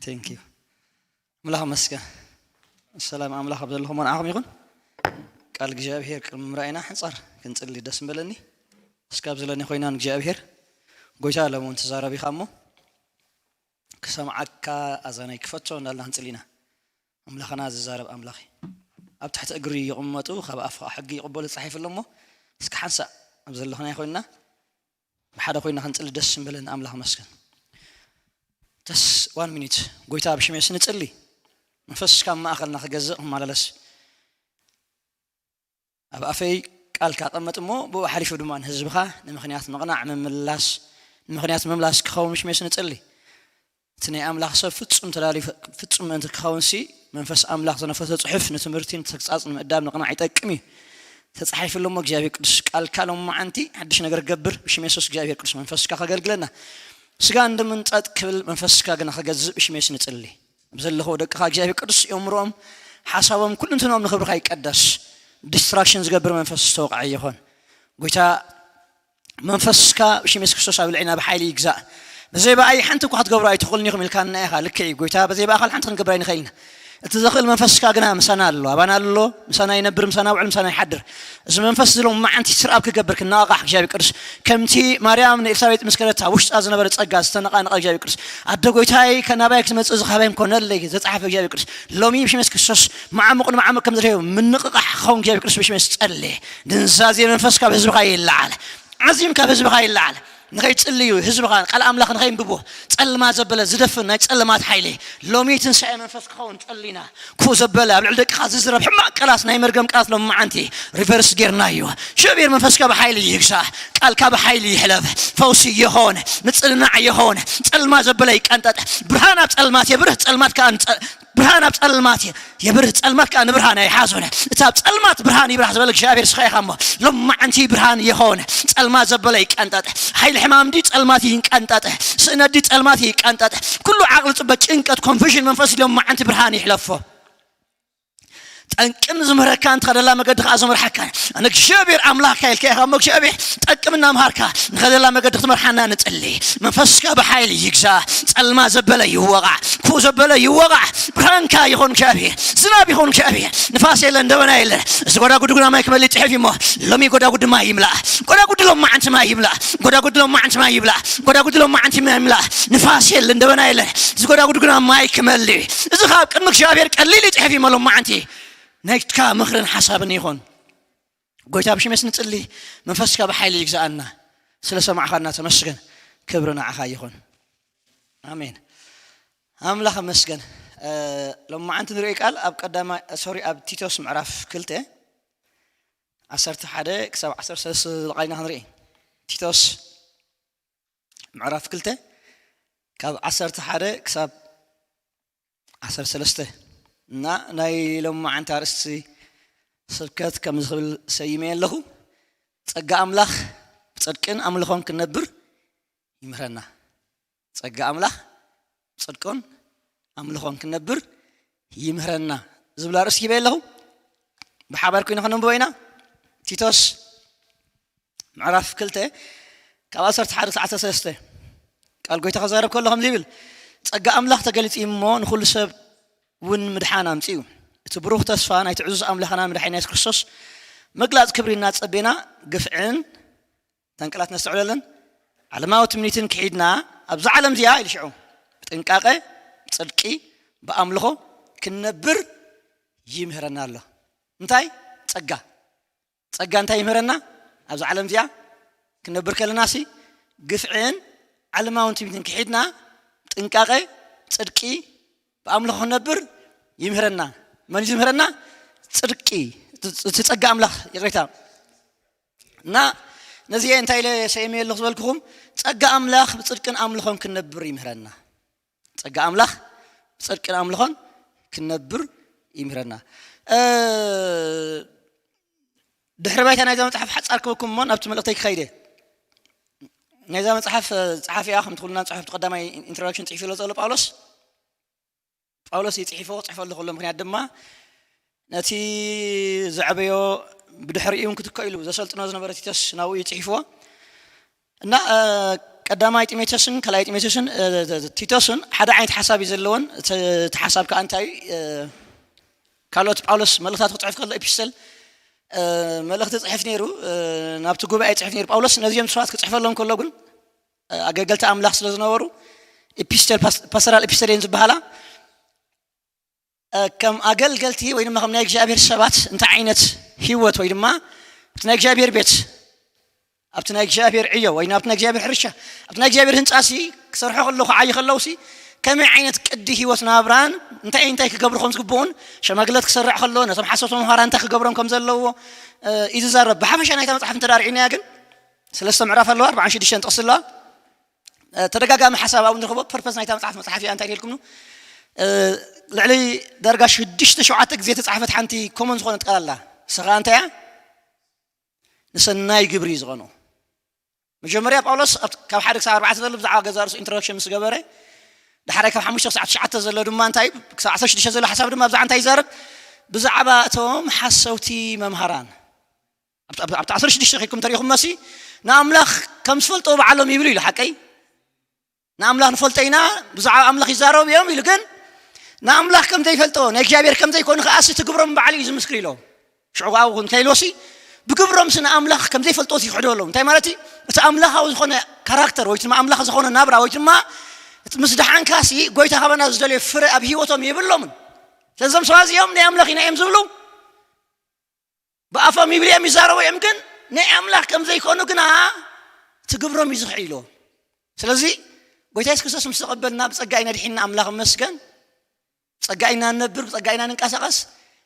Thank you ኣምላኽ መስገን። ሰላም ኣምላኽ ኣብ ዘለኹም ንዓኹም ይኹን። ቃል እግዚኣብሔር ቅድሚ ምራእና ሕንጻር ክንጽሊ ደስ ምበለኒ። እስካብ ዘለኒ ኮይና ንእግዚኣብሔር ጎይታ ሎም እውን ትዛረብ ኢኻ እሞ ክሰምዓካ ኣዛናይ ክፈቶ እንዳልና ክንጽሊ ኢና። ኣምላኽና ዝዛረብ ኣምላኽ እዩ። ኣብ ትሕቲ እግሪ ይቕመጡ ካብ ኣፍ ሕጊ ይቕበሉ ተጻሒፉ ኣሎ እሞ እስኪ ሓንሳእ ኣብ ዘለኹና ኮይና ብሓደ ኮይና ክንጽሊ ደስ ምበለኒ። ኣምላኽ መስገን። ተስ ዋን ሚኒት ጎይታ ብሽሜስ ንጽሊ መንፈስካ ኣብ ማእኸልና ክገዝእ ክመላለስ ኣብ ኣፈይ ቃልካ ቀመጥ እሞ ብኡ ሓሊፉ ድማ ንህዝብኻ ንምኽንያት ምቕናዕ ምምላስ ንምኽንያት ምምላስ ክኸውን ብሽሜስ ንጽሊ። እቲ ናይ ኣምላኽ ሰብ ፍጹም ተዳልዩ ፍጹም ምእንቲ ክኸውን ሲ መንፈስ ኣምላኽ ዝነፈሶ ጽሑፍ ንትምህርቲ ንተግጻጽ ንምእዳብ ንቕናዕ ይጠቅም እዩ። ተጻሒፉ ኣሎ እሞ እግዚኣብሔር ቅዱስ ቃልካ ሎም መዓንቲ ሓድሽ ነገር ገብር ብሽም የሱስ እግዚኣብሔር ቅዱስ መንፈስካ ከገልግለና። ስጋ እንድምንጠጥ ክብል መንፈስካ ግና ክገዝእ ብሽም የሱስ ንጽሊ። ኣብ ዘለኹ ደቅኻ እግዚኣብሔር ቅዱስ የእምሮኦም ሓሳቦም ኩልንትኖም ንኽብርካ ይቀደስ። ዲስትራክሽን ዝገብር መንፈስ ዝተወቕዐ ይኾን። ጎይታ መንፈስካ ብሽም የሱስ ክርስቶስ ኣብ ልዕና ብሓይሊ ይግዛእ። ብዘይ ብኣይ ሓንቲ እኳ ክትገብሩ ኣይትኽእሉን ኢኹም ኢልካና ኢኻ። ልክዕ እዩ ጎይታ፣ ብዘይ ብኣኻ ሓንቲ ክንገብር ኣይንኽእልን ኢና። እቲ ዘኽእል መንፈስካ ግና ምሳና ኣሎ፣ ኣባና ኣሎ፣ ምሳና ይነብር፣ ምሳና ውዕል፣ ምሳና ይሓድር። እዚ መንፈስ እዚ ሎም መዓንቲ ስርኣብ ክገብር ክነቓቓሕ እግዚኣብሔር ቅዱስ ከምቲ ማርያም ንኤልሳቤጥ ምስ ከደታ ውሽጣ ዝነበረ ጸጋ ዝተነቓነቐ እግዚኣብሔር ቅዱስ ኣደ ጎይታይ ከናባይ ክትመጽእ እዚ ካባይ ኮነለይ ዘጻሓፈ እግዚኣብሔር ቅዱስ ሎሚ ብሽም የሱስ ክርስቶስ መዓሙቕ ንመዓሙቕ ከም ዝረኸበ ምንቕቓሕ ክኸውን እግዚኣብሔር ቅዱስ ብሽም የሱስ ጸልየ። ድንዛዜ መንፈስ ካብ ህዝብኻ ይለዓል። ዓዚም ካብ ህዝብኻ ይለዓል። ንኸይጽልዩ ህዝብኻ ቃል ኣምላኽ ንኸይንብቦ ጸልማ ዘበለ ዝደፍን ናይ ጸልማት ሓይሊ ሎሚ ትንሳኤ መንፈስ ክኸውን ጸሊና። ክፉእ ዘበለ ኣብ ልዕሊ ደቅኻ ዝዝረብ ሕማቕ ቃላት ናይ መርገም ቃላት ሎም መዓንቲ ሪቨርስ ጌርናዮ። ሽብር መንፈስካ ብሓይሊ ይግዛእ። ቃልካ ብሓይሊ ይሕለፍ። ፈውሲ ይኹን፣ ምጽንናዕ ይኹን። ጸልማ ዘበለ ይቀንጠጥ። ብርሃን ኣብ ጸልማት የብርህ፣ ጸልማት ከኣ ንጸ- ብርሃን ኣብ ጸልማት የብርህ፣ ጸልማት ከኣ ንብርሃን ኣይሓዞን። እቲ ኣብ ጸልማት ብርሃን ይብራህ ዝበለ እግዚኣብሔር ስኻ ኢኻ እሞ ሎማዓንቲ ብርሃን ይኾን። ጸልማ ዘበለ ይቀንጠጥ። ሓይሊ ሕማም ድዩ ጸልማት ይንቀንጠጥ። ስእነት ድዩ ጸልማት ይቀንጠጥ። ኩሉ ዓቕሊ ጽበ ጭንቀት ኮንፊዥን መንፈስ ሎማዓንቲ ብርሃን ይሕለፎ። ጠንቅን ዝምህረካን ትኸደላ መገዲ ከኣ ዝመርሓካን ኣነ እግዚኣብሔር ኣምላኽካ ኢልካ ኢኻ እሞ እግዚኣብሔር ጠቅምና ምሃርካ ንኸደላ መገዲ ክትመርሓና ንጽሊ። መንፈስካ ብሓይሊ ይግዛ። ጸልማ ዘበለ ይወቓዕ። ክፉእ ዘበለ ይወቓዕ። ብርሃንካ ይኹን እግዚኣብሔር። ዝናብ ይኹን እግዚኣብሔር። ንፋስ የለን፣ ደበና የለን። እዚ ጎዳጉዲ ግና ማይ ክመልእ ጽሑፍ እሞ ሎሚ ጎዳጉዲ ማይ ይምላእ። ጎዳጉዲ ሎም መዓንቲ ማይ ይምላእ። ጎዳጉዲ ሎም መዓንቲ ማይ ይብላእ። ጎዳጉዲ ሎም መዓንቲ ማይ ይምላእ። ንፋስ የለን፣ ደበና የለን። እዚ ጎዳጉዲ ግና ማይ ክመልእ እዩ። እዚ ካብ ቅድሚ እግዚኣብሔር ቀሊል እዩ ጽሑፍ እሞ ሎም መዓንቲ ናይትካ ምኽርን ሓሳብን ይኹን። ጎይታ ብሽም የሱስ ንጽሊ። መንፈስካ ብሓይሊ ይግዛኣና። ስለ ሰማዕኻና ተመስገን። ክብሪ ንዓኻ ይኹን። ኣሜን። ኣምላኽ መስገን። ሎም መዓንቲ ንርኢ ቃል ኣብ ቀዳማ ሶሪ ኣብ ቲቶስ ምዕራፍ ክልተ ዓሰርተ ሓደ ክሳብ ዓሰርተ ሰለስተ ዝለቓልና ክንርኢ። ቲቶስ ምዕራፍ ክልተ ካብ ዓሰርተ ሓደ ክሳብ ዓሰርተ ሰለስተ እና ናይ ሎም መዓንቲ ኣርእስቲ ስብከት ከም ዝብል ሰይመ ኣለኹ። ጸጋ ኣምላኽ ብጽድቅን ኣምልኾን ክንነብር ይምህረና። ጸጋ ኣምላኽ ብጽድቅን ኣምልኾን ክንነብር ይምህረና ዝብል ኣርእስቲ ሂበ ኣለኹ። ብሓባር ኮይና ከነንብቦ ኢና። ቲቶስ ምዕራፍ ክልተ ካብ ዓሰርተ ሓደ ክሳብ ዓሰርተ ሰለስተ ቃል ጎይታ ክዛረብ ከሎ ከምዚ ይብል፣ ጸጋ ኣምላኽ ተገሊጹ እዩ እሞ ንኹሉ ሰብ እውን ምድሓን ኣምጺኡ። እቲ ብሩኽ ተስፋ ናይቲ ዕዙዝ ኣምላኽና መድሓኒና የሱስ ክርስቶስ ምግላጽ ክብሪ እናጸቤና ግፍዕን ተንቅላት ነስተውዕለለን ዓለማዊ ትምኒትን ክሒድና ኣብዛ ዓለም እዚኣ ኢሉ ሽዑ ብጥንቃቐ ጽድቂ ብኣምልኾ ክንነብር ይምህረና ኣሎ። እንታይ ጸጋ ጸጋ እንታይ ይምህረና? ኣብዚ ዓለም እዚኣ ክንነብር ከለና ሲ ግፍዕን ዓለማውን ትምኒትን ክሒድና ጥንቃቐ ጽድቂ ብኣምልኾ ክንነብር ይምህረና። መን እዩ ዝምህረና? ጽድቂ፣ እቲ ጸጋ ኣምላኽ ይቕሬታ። እና ነዚ እንታይ ኢለ ሰይመ ኣለኹ ዝበልኩኹም ጸጋ ኣምላኽ ብጽድቅን ኣምልኾን ክንነብር ይምህረና። ጸጋ ኣምላኽ ብጽድቅን ኣምልኾን ክንነብር ይምህረና። ድሕሪ ባይታ ናይዛ መጽሓፍ ሓጻር ክበኩም እሞ ናብቲ መልእክተይ ክኸይደ። ናይዛ መጽሓፍ ጸሓፊያ ከምቲ ኩልና ንጽሑፍ ቀዳማይ ኢንትሮዳክሽን ጽሒፉ ኣሎ ዘሎ ጳውሎስ። ጳውሎስ ይጽሒፎ ጽሕፎ ኣሎ ከሎ ምክንያት ድማ ነቲ ዘዕበዮ ብድሕሪኡ እውን ክትከ ኢሉ ዘሰልጥኖ ዝነበረ ቲቶስ ናብኡ ይጽሒፍዎ። እና ቀዳማይ ጢሞቴዎስን ካልኣይ ጢሞቴዎስን እ፣ ቲቶስን ሓደ ዓይነት ሓሳብ እዩ ዘለዎን። እቲ እቲ ሓሳብ ከዓ እንታይ እዩ? እ፣ ካልኦት ጳውሎስ መልእኽታት ክፅሕፍ ከሎ ኤፒስተል እ፣ መልእኽቲ ፅሕፍ ነይሩ፣ እ፣ ናብቲ ጉባኤ ፅሕፍ ነይሩ ጳውሎስ። ነዚኦም ሰባት ክፅሕፈሎም ከሎ ግን እ፣ ኣገልገልቲ ኣምላኽ ስለ ዝነበሩ ኤፒስተል ፓስ- ፓስተራል ኤፒስተል እየን ዝበሃላ። እ፣ ከም ኣገልገልቲ ወይ ድማ ከም ናይ እግዚኣብሔር ሰባት እንታይ ዓይነት ህይወት ወይ ድማ ኣብቲ ናይ እግዚኣብሔር ቤት፣ ኣብቲ ናይ እግዚኣብሔር ዕዮ ወይ ኣብቲ ናይ እግዚኣብሔር ሕርሻ፣ ኣብቲ ናይ እግዚኣብሔር ህንፃ ሲ ክሰርሑ ከለኹ ዓይ ከለውሲ ከመይ ዓይነት ቅዲ ህይወት ናብራን እንታይ እንታይ ክገብሩ ከም ዝግብኡን፣ ሸማግለት ክሰርዕ ከሎ ነቶም ሓሰብቲ መምሃራን እንታይ ክገብሮም ከም ዘለዎ፣ እ፣ እዩ ዝዛረብ። ብሓፈሻ ናይታ መፅሓፍ እንተ ርኢናያ ግን ሰለስተ ምዕራፍ ኣለዋ፣ ኣርባዓን ሽዱሽተን ጥቕሲ ኣለዋ። እ፣ ተደጋጋሚ ሓሳብ ኣብኡ ንረኽቦ። ፐርፐስ ናይታ መፅሓፍ፣ መፅሓፍ እያ እንታይ ኢልኩም? እ፣ ልዕሊ ዳርጋ ሽዱሽተ ሸውዓተ ግዜ ተፃሕፈት ሓንቲ ኮመን ዝኾነት ቃል ኣላ። ንሳ ከዓ እንታይ እያ? ንሰናይ ግብሪ ዝኾኑ። መጀመርያ ጳውሎስ ኣብቲ ካብ ሓደ ክሳብ ኣርባዕተ ዘሎ ብዛዕባ ገዛ ርእሱ ኢንትሮዳክሽን ምስ ገበረ፣ ዳሕራይ ካብ ሓሙሽተ ክሳብ ትሽዓተ ዘሎ ድማ እንታይ፣ ክሳብ ዓሰርተ ሽዱሽተ ዘሎ ሓሳብ ድማ ብዛዕባ እንታይ ይዛረብ? ብዛዕባ እቶም ሓሰውቲ መምሃራን። ኣብቲ ኣብቲ ዓሰርተ ሽዱሽተ ከይኩም ተሪኹም መሲ ንኣምላኽ ከም ዝፈልጦ ባዕሎም ይብሉ ኢሉ። ሓቀይ? ንኣምላኽ ንፈልጦ ኢና፣ ብዛዕባ ኣምላኽ ይዛረቡ እዮም ኢሉ። ግን ንኣምላኽ ከም ዘይፈልጦ፣ ናይ እግዚኣብሔር ከም ዘይኮኑ ከኣሲ እቲ ግብሮም ባዕሉ እዩ ዝምስክር ኢሎም። ሽዑ ኣብኡ እንታይ ኢልዎሲ ብግብሮምሲ ንኣምላኽ ከም ዘይፈልጦ ይክሕዶ ኣለዉ። እንታይ ማለት እዩ? እቲ ኣምላኻዊ ዝኾነ ካራክተር ወይ ድማ ኣምላኽ ዝኾነ ናብራ ወይ ድማ እቲ ምስ ደሓንካሲ ጎይታ ካባና ዝደልዮ ፍረ ኣብ ህይወቶም የብሎምን። ስለዞም ሰባት እዚኦም ናይ ኣምላኽ ኢና እዮም ዝብሉ። ብኣፎም ይብሉ እዮም ይዛረቡ እዮም፣ ግን ናይ ኣምላኽ ከም ዘይኮኑ ግና እቲ ግብሮም እዩ ዝኽዕይ ኢልዎ። ስለዚ ጎይታ የሱስ ክርስቶስ ምስ ተቐበልና ብጸጋ ኢና ድሒንና፣ ኣምላኽ ይመስገን። ብጸጋ ኢና ንነብር፣ ብጸጋ ኢና ንንቀሳቐስ።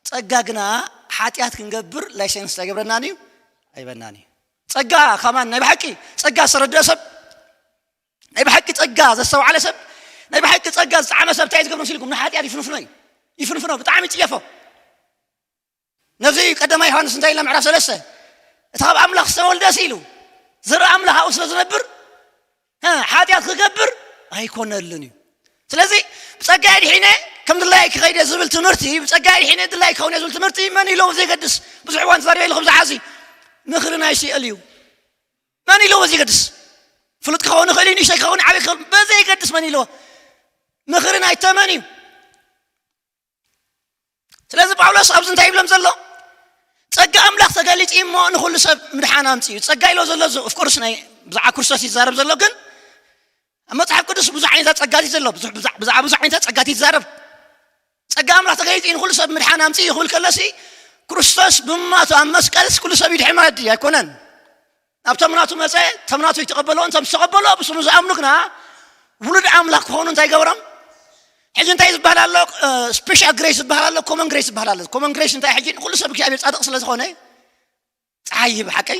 ጸጋ ግና ሓጢኣት ክንገብር ላይሰንስ ኣይገብረናን እዩ፣ ኣይበናን እዩ። ጸጋ ከማን ናይ ብሓቂ ጸጋ ዝተረድአ ሰብ፣ ናይ ብሓቂ ጸጋ ዘስተውዓለ ሰብ፣ ናይ ብሓቂ ጸጋ ዝጠዓመ ሰብ እንታይ እዩ ዝገብር መሲልኩም? ንሓጢኣት ይፍንፍኖ እዩ፣ ይፍንፍኖ፣ ብጣዕሚ ይጽየፎ። ነዚ ቀዳማይ ዮሃንስ እንታይ ኢልና? ምዕራፍ ሰለስተ፣ እቲ ካብ ኣምላኽ ዝተወልደሲ ኢሉ፣ ዘርኢ ኣምላኽ ኣብኡ ስለ ዝነብር፣ እ፣ ሓጢኣት ክገብር ኣይኮነሉን እዩ። ስለዚ ብጸጋ ድሒነ ከም ድላይ ክኸይደ ዝብል ትምህርቲ፣ ብጸጋ ድሒነ ድላይ ክኸውን እየ ዝብል ትምህርቲ መን ኢሎ? ዘይገድስ። ብዙሕ እዋን ተዛሪበ ኢሉ ከምዚ ሓዚ ምኽሪ ናይ ሲኦል እዩ። መን ኢሎ? ዘይገድስ። ፍሉጥ ክኸውን ይኽእል እዩ፣ ንእሽተይ ክኸውን፣ ዓብዪ ክኸውን፣ በዘይገድስ መን ኢሎ? ምኽሪ ናይ ተመን እዩ። ስለዚ ጳውሎስ ኣብዚ እንታይ ይብሎም ዘሎ? ጸጋ ኣምላኽ ተገሊጹ እዩ እሞ ንኹሉ ሰብ ምድሓን ኣምጺኡ። ጸጋ ኢሎ ዘሎ እዚ ኦፍኮርስ ናይ ብዛዕባ ክርስቶስ ይዛረብ ዘሎ፣ ግን ኣብ መጽሓፍ ቅዱስ ብዙሕ ዓይነታት ጸጋታት ዘሎ፣ ብዙሕ ብዛ- ብዛዕባ ብዙሕ ዓይነታት ጸጋታት ይዛረብ። ጸጋ ኣምላኽ ተገሊጹ እዩ ንኹሉ ሰብ ምድሓን ኣምጺኡ ክብል ከሎሲ ክርስቶስ ብማቱ ኣብ መስቀልስ ኩሉ ሰብ ይድሕን ማለት ድዩ? ኣይኮነን። ናብቶም ናቱ መጸ፣ እቶም ናቱ ይተቐበልዎ፣ እንቶም ዝተቐበልዎ ብስሙ ዝኣምኑ ግና ውሉድ ኣምላኽ ክኾኑ እንታይ ገብሮም? ሕጂ እንታይ ዝበሃል ኣሎ? ስፔሻል ግሬስ ዝበሃል ኣሎ፣ ኮመን ግሬስ ዝበሃል ኣሎ። ኮመን ግሬስ እንታይ? ሕጂ ንኩሉ ሰብ እግዚኣብሔር ጻድቕ ስለ ዝኾነ ጸሓይ ይህብ። ሓቀይ?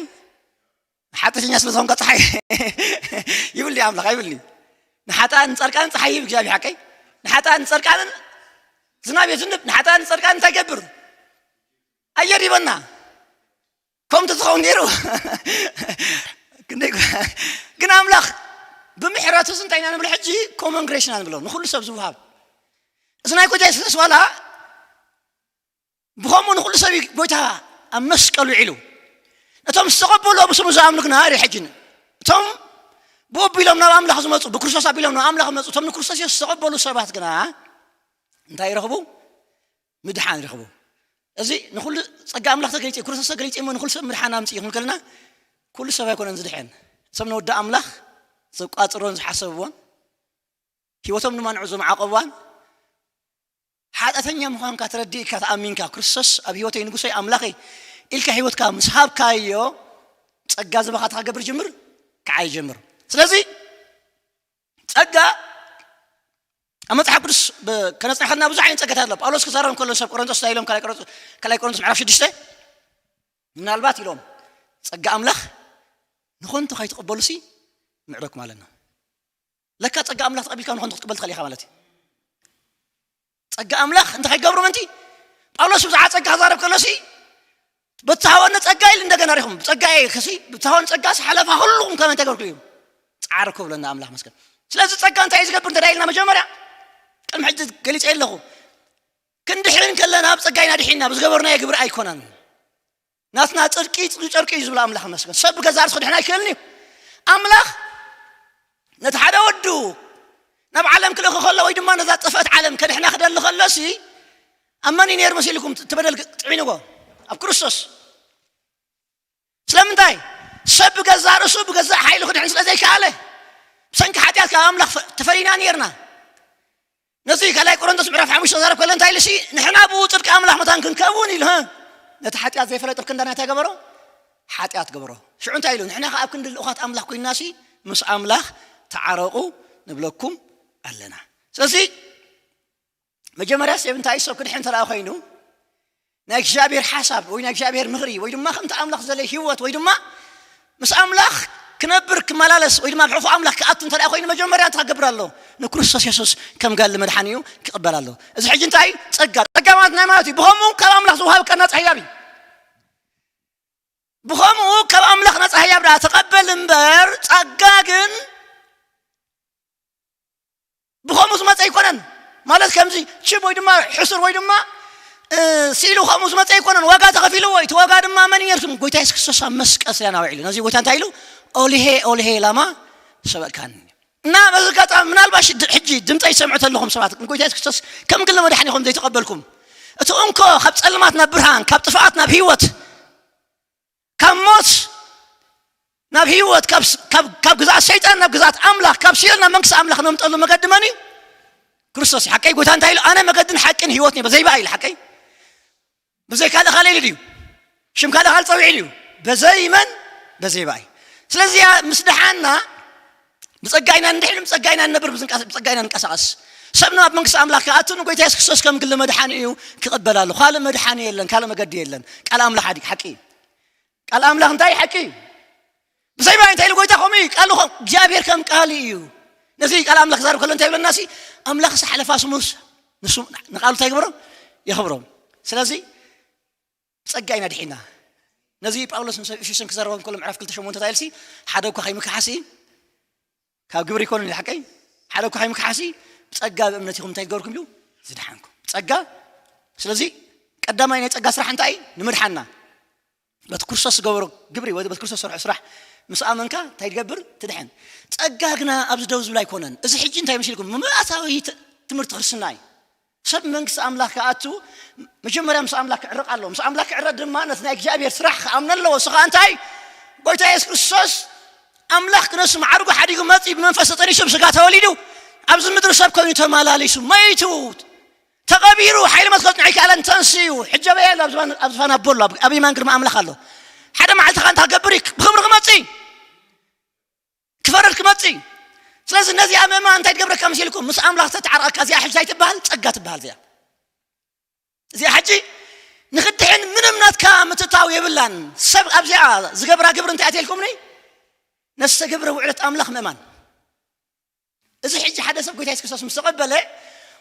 ሓጢኣተኛ ስለ ዝኾንካ ጸሓይ ይብል ኣምላኽ? ኣይብልኒ። ንሓጥኣን ንጻድቃንን ጸሓይ ይህብ እግዚኣብሔር። ሓቀይ? ንሓጥኣን ንጻድቃንን ዝናብ የዝንብ፣ ንሓጥኣን ንጻድቃንን እንታይ ይገብር? ኣየር ይበና። ከምቲ ዝኸውን ነይሩ። ክንደይ ጎ- ግን ኣምላኽ ብምሕረቱ እዚ እንታይ ኢና ንብሎ? ሕጂ ኮመን ግሬስ ኢና ንብሎ፣ ንኹሉ ሰብ ዝውሃብ። እዚ ናይ ጎይታ የሱስ ዋላ ብኸምኡ ንኹሉ ሰብ እዩ ጎይታ ኣብ መስቀሉ ውዒሉ። ነቶም ዝተቐበልዎ ብስሙ ዝኣምኑ ግና ርኢ፣ ሕጂ እቶም ብኡ ኣቢሎም ናብ ኣምላኽ ዝመፁ፣ ብክርስቶስ ኣቢሎም ናብ ኣምላኽ ዝመፁ፣ እቶም ንክርስቶስ የሱስ ዝተቐበሉ ሰባት ግና እንታይ ይረኽቡ? ምድሓን ይረኽቡ። እዚ ንኹሉ ጸጋ ኣምላኽ ተገሊጹ እዩ፣ ክርስቶስ ተገሊጹ እሞ ንኹሉ ሰብ ምድሓን ኣምጺኡ ክንብል ከለና፣ ኩሉ ሰብ ኣይኮነን ዝድሕን። ሰብ ንወዲ ኣምላኽ ዘቋጽሮን ዝሓሰብዎን፣ ህይወቶም ድማ ንዑ ዘማዕቆብዋን፣ ሓጢኣተኛ ምዃንካ ተረዲእካ፣ ተኣሚንካ፣ ክርስቶስ ኣብ ህይወተይ ንጉሰይ ኣምላኸይ ኢልካ ህይወትካ ምስ ሃብካዮ፣ ጸጋ ዝባኻትካ ክገብር ይጅምር፣ ክዓይ ይጀምር። ስለዚ ጸጋ ኣብ መጽሓፍ ቅዱስ ብ- ከነጽንሐ ከለና ብዙሕ ዓይነት ጸጋታት ኣሎ። ጳውሎስ ክዛረብ ከሎ ሰብ ቆሮንቶስ እንታይ ኢሎም? ካልኣይ ቆሮንቶስ፣ ካልኣይ ቆሮንቶስ ምዕራፍ ሽዱሽተ፣ ምናልባት ኢሎም፣ ጸጋ ኣምላኽ ንኾንቱ ከይትቕበሉሲ ምዕደኩም ኣለና። ለካ ጸጋ ኣምላኽ ተቐቢልካ ንኾንቱ ክትቅበል ትኽእል ኢኻ ማለት እዩ። ጸጋ ኣምላኽ እንታይ ከይገብሩ ምእንቲ? ጳውሎስ ብዛዕባ ጸጋ ክዛረብ ከሎሲ፣ በተሃወነ ጸጋ ኢሉ እንደገና ሪኹም፣ ብጸጋ እየ ከሲ፣ ብተሃወነ ጸጋስ ሓለፋ ኩሉኹም ከመይ ተገብርኩ እዩ? ጻዕርኩ ብለና ኣምላኽ መስገን። ስለዚ ጸጋ እንታይ እዩ ዝገብር እንተ ኢልና፣ መጀመርያ ቅድሚ ሕጂ ገሊጸ ኣለኹ። ክንድሕን ከለና ብጸጋ ኢና ድሒንና፣ ብዝገበርናዮ ግብሪ ኣይኮነን። ናትና ጽድቂ ጽድቂ ጨርቂ እዩ ዝብል ኣምላኽ መስገን። ሰብ ብገዛ ርእሱ ክድሕን ኣይክእልን እዩ። ኣምላኽ ነቲ ሓደ ወዱ ናብ ዓለም ክልእኽ ከሎ ወይ ድማ ነዛ ጠፍአት ዓለም ከድሕና ክደሊ ከሎሲ ኣብ መን እዩ ነይሩ መሲልኩም? እቲ በደል ጥዒንዎ ኣብ ክርስቶስ። ስለምንታይ? ሰብ ብገዛእ ርእሱ ብገዛእ ሓይሉ ክድሕን ስለ ዘይከኣለ፣ ብሰንኪ ሓጢኣት ካብ ኣምላኽ ፈ- ተፈሊና ነርና። ነዚ ካልኣይ ቆሮንቶስ ምዕራፍ ሓሙሽተ ተዛረብ ከሎ እንታይ ኢሉ ሲ ንሕና ብኡ ጽድቂ ኣምላኽ መታን ክንከውን ኢሉ፣ ህ፣ ነቲ ሓጢኣት ዘይፈለጠ ኣብ ክንዳና እንታይ ገበሮ? ሓጢኣት ገበሮ። ሽዑ እንታይ ኢሉ? ንሕና ከኣ ኣብ ክንዲ ልኡኻት ኣምላኽ ኮይንና ሲ ምስ ኣምላኽ ተዓረቑ ንብለኩም ኣለና። ስለዚ መጀመርያ ሰብ እንታይ ሰብ ክድሕን እንተ ኮይኑ ናይ እግዚኣብሔር ሓሳብ ወይ ናይ እግዚኣብሔር ምኽሪ ወይ ድማ ከምቲ ኣምላኽ ዝደለየ ህይወት ወይ ድማ ምስ ኣምላኽ ክነብር ክመላለስ ወይ ድማ ብሕፉ ኣምላኽ ክኣቱ እንተ ኮይኑ መጀመርያ እንታይ ክገብር ኣሎ? ንክርስቶስ የሱስ ከም ጋል መድሓኒ እዩ ክቕበል ኣሎ። እዚ ሕጂ እንታይ እዩ? ጸጋ። ጸጋ ማለት ናይ ማለት እዩ። ብኸምኡ ካብ ኣምላኽ ዝውሃብ ከ ናጻ ህያብ እዩ። ብኸምኡ ካብ ኣምላኽ ናጻ ህያብ ደኣ ተቐበል እምበር ጸጋ ግን ብኸምኡ ዝመፀ ኣይኮነን። ማለት ከምዚ ችብ ወይ ድማ ሕሱር ወይ ድማ ስኢሉ ከምኡ ዝመፀ ኣይኮነን። ዋጋ ተኸፊልዎ። እቲ ዋጋ ድማ መን እዩ ነርኩም? ጎይታ የሱስ ክርስቶስ ኣብ መስቀል ስለ ናውዒሉ ነዚ ጎይታ እንታይ ኢሉ? ኦልሄ ኦልሄ ላማ ሰበቅካኒ። እና በዚ ኣጋጣሚ ምናልባሽ ድ- ሕጂ ድምፀ ይሰምዑ ተለኹም ሰባት ንጎይታ የሱስ ክርስቶስ ከም ግለ መድሓኒ ኢኹም ዘይተቐበልኩም፣ እቲ እንኮ ካብ ፀልማት ናብ ብርሃን ካብ ጥፍኣት ናብ ህይወት ካብ ሞት ናብ ህይወት ካብ ስ- ካብ- ካብ ግዛት ሰይጣን ናብ ግዛት ኣምላኽ ካብ ሲኦል ናብ መንግስቲ ኣምላኽ ነምጠሉ መገዲ መን እዩ? ክርስቶስ እዩ። ሓቀይ ጎይታ እንታይ ኢሉ? ኣነ መገድን ሓቅን ህይወትን እዩ፣ በዘይ ብኣይ ኢሉ። ሓቀይ ብዘይ ካልእ ካልእ ኢሉ ድዩ? ሽም ካልእ ካልእ ፀዊዑ ድዩ? በዘይ መን? በዘይ ብኣይ። ስለዚ ያ ምስ ደሓና ብፀጋ ኢና ንድሕን ብፀጋ ኢና ንነብር ብዝንቃስ- ብፀጋ ኢና ንንቀሳቐስ። ሰብ ናብ መንግስቲ ኣምላኽ ክኣቱ ንጎይታ የሱስ ክርስቶስ ከም ግሊ መድሓኒ እዩ ክቕበል ኣሎ። ካልእ መድሓኒ የለን፣ ካልእ መገዲ የለን። ቃል ኣምላኽ ሓዲ ሓቂ እዩ። ቃል ኣምላኽ እንታይ ሓቂ እዩ? ብዘይ ብኣይ እንታይ ኢሉ ጎይታ ከምኡ እዩ። ቃሉ ከም እግዚኣብሔር ከም ቃል እዩ። ነዚ ቃል ኣምላኽ ክዛረብ ከሎ እንታይ ይብለና ሲ ኣምላኽ ሓለፋ ስሙስ ንሱ ንቃሉ እንታይ ይግበሮ? የኽብሮ። ስለዚ ጸጋ ኢና ድሒና። ነዚ ጳውሎስ ምስ ኤፌሶን ክዛረቦም ከሎ ምዕራፍ ክልተ ሸሞንተ እንታይ ኢልሲ ሓደ እኳ ከይምክሓሲ ካብ ግብሪ ይኮኑ ሓቀይ ሓደ እኳ ከይምክሓሲ ብጸጋ ብእምነት ኢኹም እንታይ ገርኩም እዩ ዝድሓንኩም ጸጋ። ስለዚ ቀዳማይ ናይ ጸጋ ስራሕ እንታይ እዩ? ንምድሓና በቲ ክርስቶስ ዝገበሮ ግብሪ ወይ በቲ ክርስቶስ ሰርሖ ስራሕ ምስ ኣመንካ እንታይ ትገብር? ትድሕን። ጸጋ ግና ኣብዚ ደው ዝብል ኣይኮነን። እዚ ሕጂ እንታይ መሲልኩም? መባእታዊ ት- ትምህርቲ ክርስትና እዩ። ሰብ መንግስቲ ኣምላኽ ክኣቱ መጀመርያ ምስ ኣምላኽ ክዕረቕ ኣለዎ። ምስ ኣምላኽ ክዕረቕ ድማ ነቲ ናይ እግዚኣብሔር ስራሕ ክኣምነ ኣለዎ። እሱ ከዓ እንታይ? ጎይታ የሱስ ክርስቶስ ኣምላኽ ክነሱ ማዕርጉ ሓዲጉ መጺኡ ብመንፈስ ተጠኒሱ ብስጋ ተወሊዱ ኣብዚ ምድሪ ሰብ ኮይኑ ተመላሊሱ መይቱ ተቐቢሩ ሓይሊ መስገድ ንዓይ ከኣለን ተንስኡ ሕጀበ የለ ኣብ ዝፋን ኣቦ ኣሎ ኣብ የማን ግርማ ኣምላኽ ኣሎ። ሓደ መዓልቲ ኸ እንታይ ክገብር እዩ? ብኽብሪ ክመጽእ እዩ። ክፈርድ ክመጽእ እዩ። ስለዚ ነዚኣ ምእማን እንታይ ትገብረካ መሲልኩም? ምስ ኣምላኽ ተተዓረቕካ እዚኣ ሕጂ እንታይ ትበሃል? ጸጋ ትበሃል እዚኣ። እዚኣ ሕጂ ንኽድሕን ምንም ናትካ ምትታው የብላን። ሰብ ኣብዚኣ ዝገብራ ግብሪ እንታይ ኣትየልኩምኒ? ነዝተገብረ ውዕለት ኣምላኽ ምእማን። እዚ ሕጂ ሓደ ሰብ ጎይታ የሱስ ክርስቶስ ምስ ተቐበለ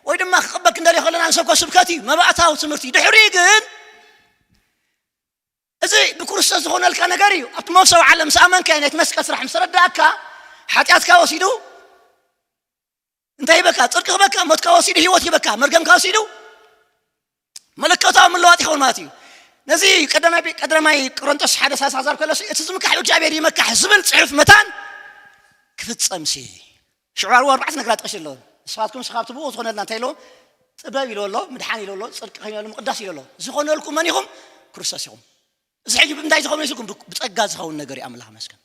ወይ ድማ ክቕበል ክንደልዮ ከለና ንሰብኮ ስብከት እዩ መባእታዊ ትምህርቲ እዩ። ድሕሪ ግን እዚ ብክርስቶስ ዝኾነልካ ነገር እዩ። ኣብቲ መፍሰዊ ዓለም ምስ ኣመንካ ነቲ መስቀል ስራሕ ምስ ተረዳእካ ሓጢኣትካ ወሲዱ እንታይ ይበካ? ጽድቂ ክበካ ሞትካ ወሲዱ ህይወት ይበካ መርገምካ ወሲዱ መለኮታዊ ምልዋጥ ይኸውን ማለት እዩ። ነዚ ቀዳማይ ቀዳማይ ቆሮንቶስ ሓደ ሳሳ ክዛር ከሎ እቲ ዝምካሕ እግዚኣብሔር ይመካሕ ዝብል ጽሑፍ መታን ክፍጸም ሲ ሽዑ ኣርዋ ኣርባዕተ ነገራት ጠቅሽ ኣሎ። ንስኻትኩም ስኻብ ትብኡ ዝኾነልና እንታይ ኢሎ? ጥበብ ኢሎ ኣሎ፣ ምድሓን ኢሎ ኣሎ፣ ጽድቂ ከይነሉ ምቅዳስ ኢሎ ኣሎ። ዝኾነልኩም መን ኢኹም? ክርስቶስ ኢኹም። እዚ ሕጂ ብምንታይ ዝኸውን ኢልኩም? ብጸጋ ዝኸውን ነገር እዩ። ኣምላኽ መስገን።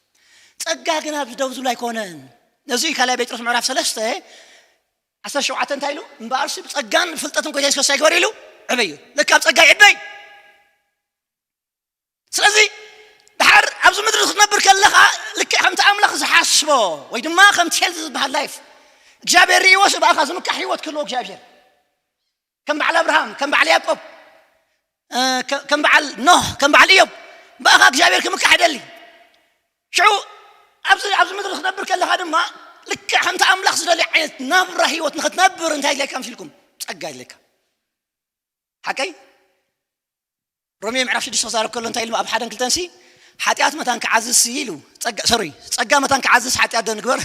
ጸጋ ግን ኣብዚ ደው ዝብል ኣይኮነን። ነዚ ካልኣይ ጴጥሮስ ምዕራፍ ሰለስተ ዓሰርተ ሸውዓተ እንታይ ኢሉ? እምበኣርሲ ብጸጋን ፍልጠትን ጎይታ የሱስ ኣይግበር ኢሉ ዕበዩ። ልካ ኣብ ጸጋ ይዕበይ። ስለዚ ድሓር ኣብዚ ምድሪ ክትነብር ከለኻ ልክዕ ከምቲ ኣምላኽ ዝሓስቦ ወይ ድማ ከምቲ ሄልዚ ዝበሃል ላይፍ እግዚኣብሔር ርእይዎ ስብኣኻ ዝምካሕ ህይወት ክህልዎ እግዚኣብሔር ከም በዓል ኣብርሃም ከም በዓል ያዕቆብ ከም በዓል ኖህ ከም በዓል እዮም ብኣኻ እግዚኣብሔር ክምካሕ ይደሊ። ሽዑ ኣብዚ ኣብዚ ምድሪ ክትነብር ከለኻ ድማ ልክዕ ከምቲ ኣምላኽ ዝደልዮ ዓይነት ናብራ ህይወት ንክትነብር እንታይ ይድለካ ምሲልኩም? ጸጋ ይድለካ። ሓቀይ ሮሜ ምዕራፍ ሽዱሽተ ክዛረብ ከሎ እንታይ ኢሉ ኣብ ሓደን ክልተን ሲ ሓጢኣት መታን ክዓዝዝ ሲ ኢሉ ጸጋ ሶሪ ጸጋ መታን ክዓዝዝ ሓጢኣት ዶ ንግበር?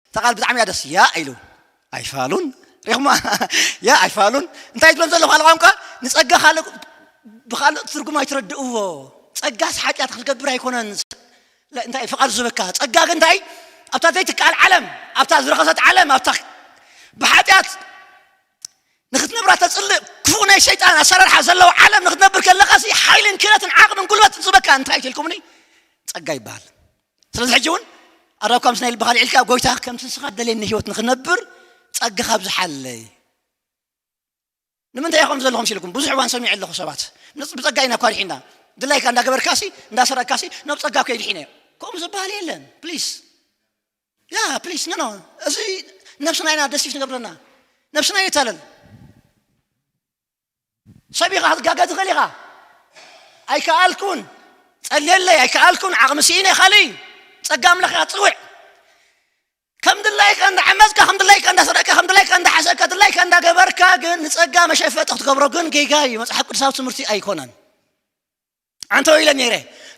እታ ቃል ብጣዕሚ እያ ደስ ያ ኢሉ ኣይፋሉን ሪኹማ ያ ኣይፋሉን እንታይ ትብሎም ዘሎ ካልእ ቋንቋ ንጸጋ ካልእ ብኻልእ ትርጉም ኣይትረድእዎ። ጸጋስ ሓጢኣት ክትገብር ኣይኮነን እንታይ ፍቓድ ዝበካ ጸጋ ግን እንታይ ኣብታ ዘይትከኣል ዓለም፣ ኣብታ ዝረኸሰት ዓለም፣ ኣብታ ብሓጢኣት ንክትነብራ ተፅልእ ክፉእ ናይ ሰይጣን ኣሰራርሓ ዘለዎ ዓለም ንክትነብር ከለኻሲ ሓይልን ክእለትን ዓቕምን ጉልበትን ዝበካ እንታይ ኢልኩምኒ? ጸጋ ይበሃል። ስለዚ ሕጂ እውን ኣራብካ ምስ ናይ ልብኻ ልዒልካ ጎይታ ከምቲ ንስኻ ደልየኒ ህይወት ንክነብር ጸጋኻ ኣብዝሓለይ። ንምንታይ ኢኹም ዘለኹም ሲልኩም ብዙሕ እዋን ሰሚዐ ኣለኹ ሰባት ንጽ- ብጸጋ ኢና እኳ ድሒና ድላይካ እንዳገበርካሲ እንዳሰረቅካሲ ናብ ጸጋ እኮ ይድሒነ። ከምኡ ዝበሃል የለን። ፕሊስ ያ ፕሊስ ኖ ኖ እዚ ነብስና ኢና ደሲፍ ንገብረና ነብስና ይታለል። ሰብ ኢኻ ክትጋገ ትኽእል ኢኻ። ኣይከኣልኩን፣ ጸልየለይ ኣይከኣልኩን፣ ዓቕሚ ስኢነ ካልእ እዩ። ጸጋ ኣምላኽ ኢኻ ትጽውዕ። ከም ድላይካ እንዳዓመጽካ ከም ድላይካ እንዳሰረቅካ ከም ድላይካ እንዳሓሰብካ ድላይካ እንዳገበርካ ግን ንጸጋ መሸፈጢ ክትገብሮ ግን ጌጋ እዩ። መጽሓፍ ቅዱሳዊ ትምህርቲ ኣይኮነን። ኣንተ ኢለ ነይረ።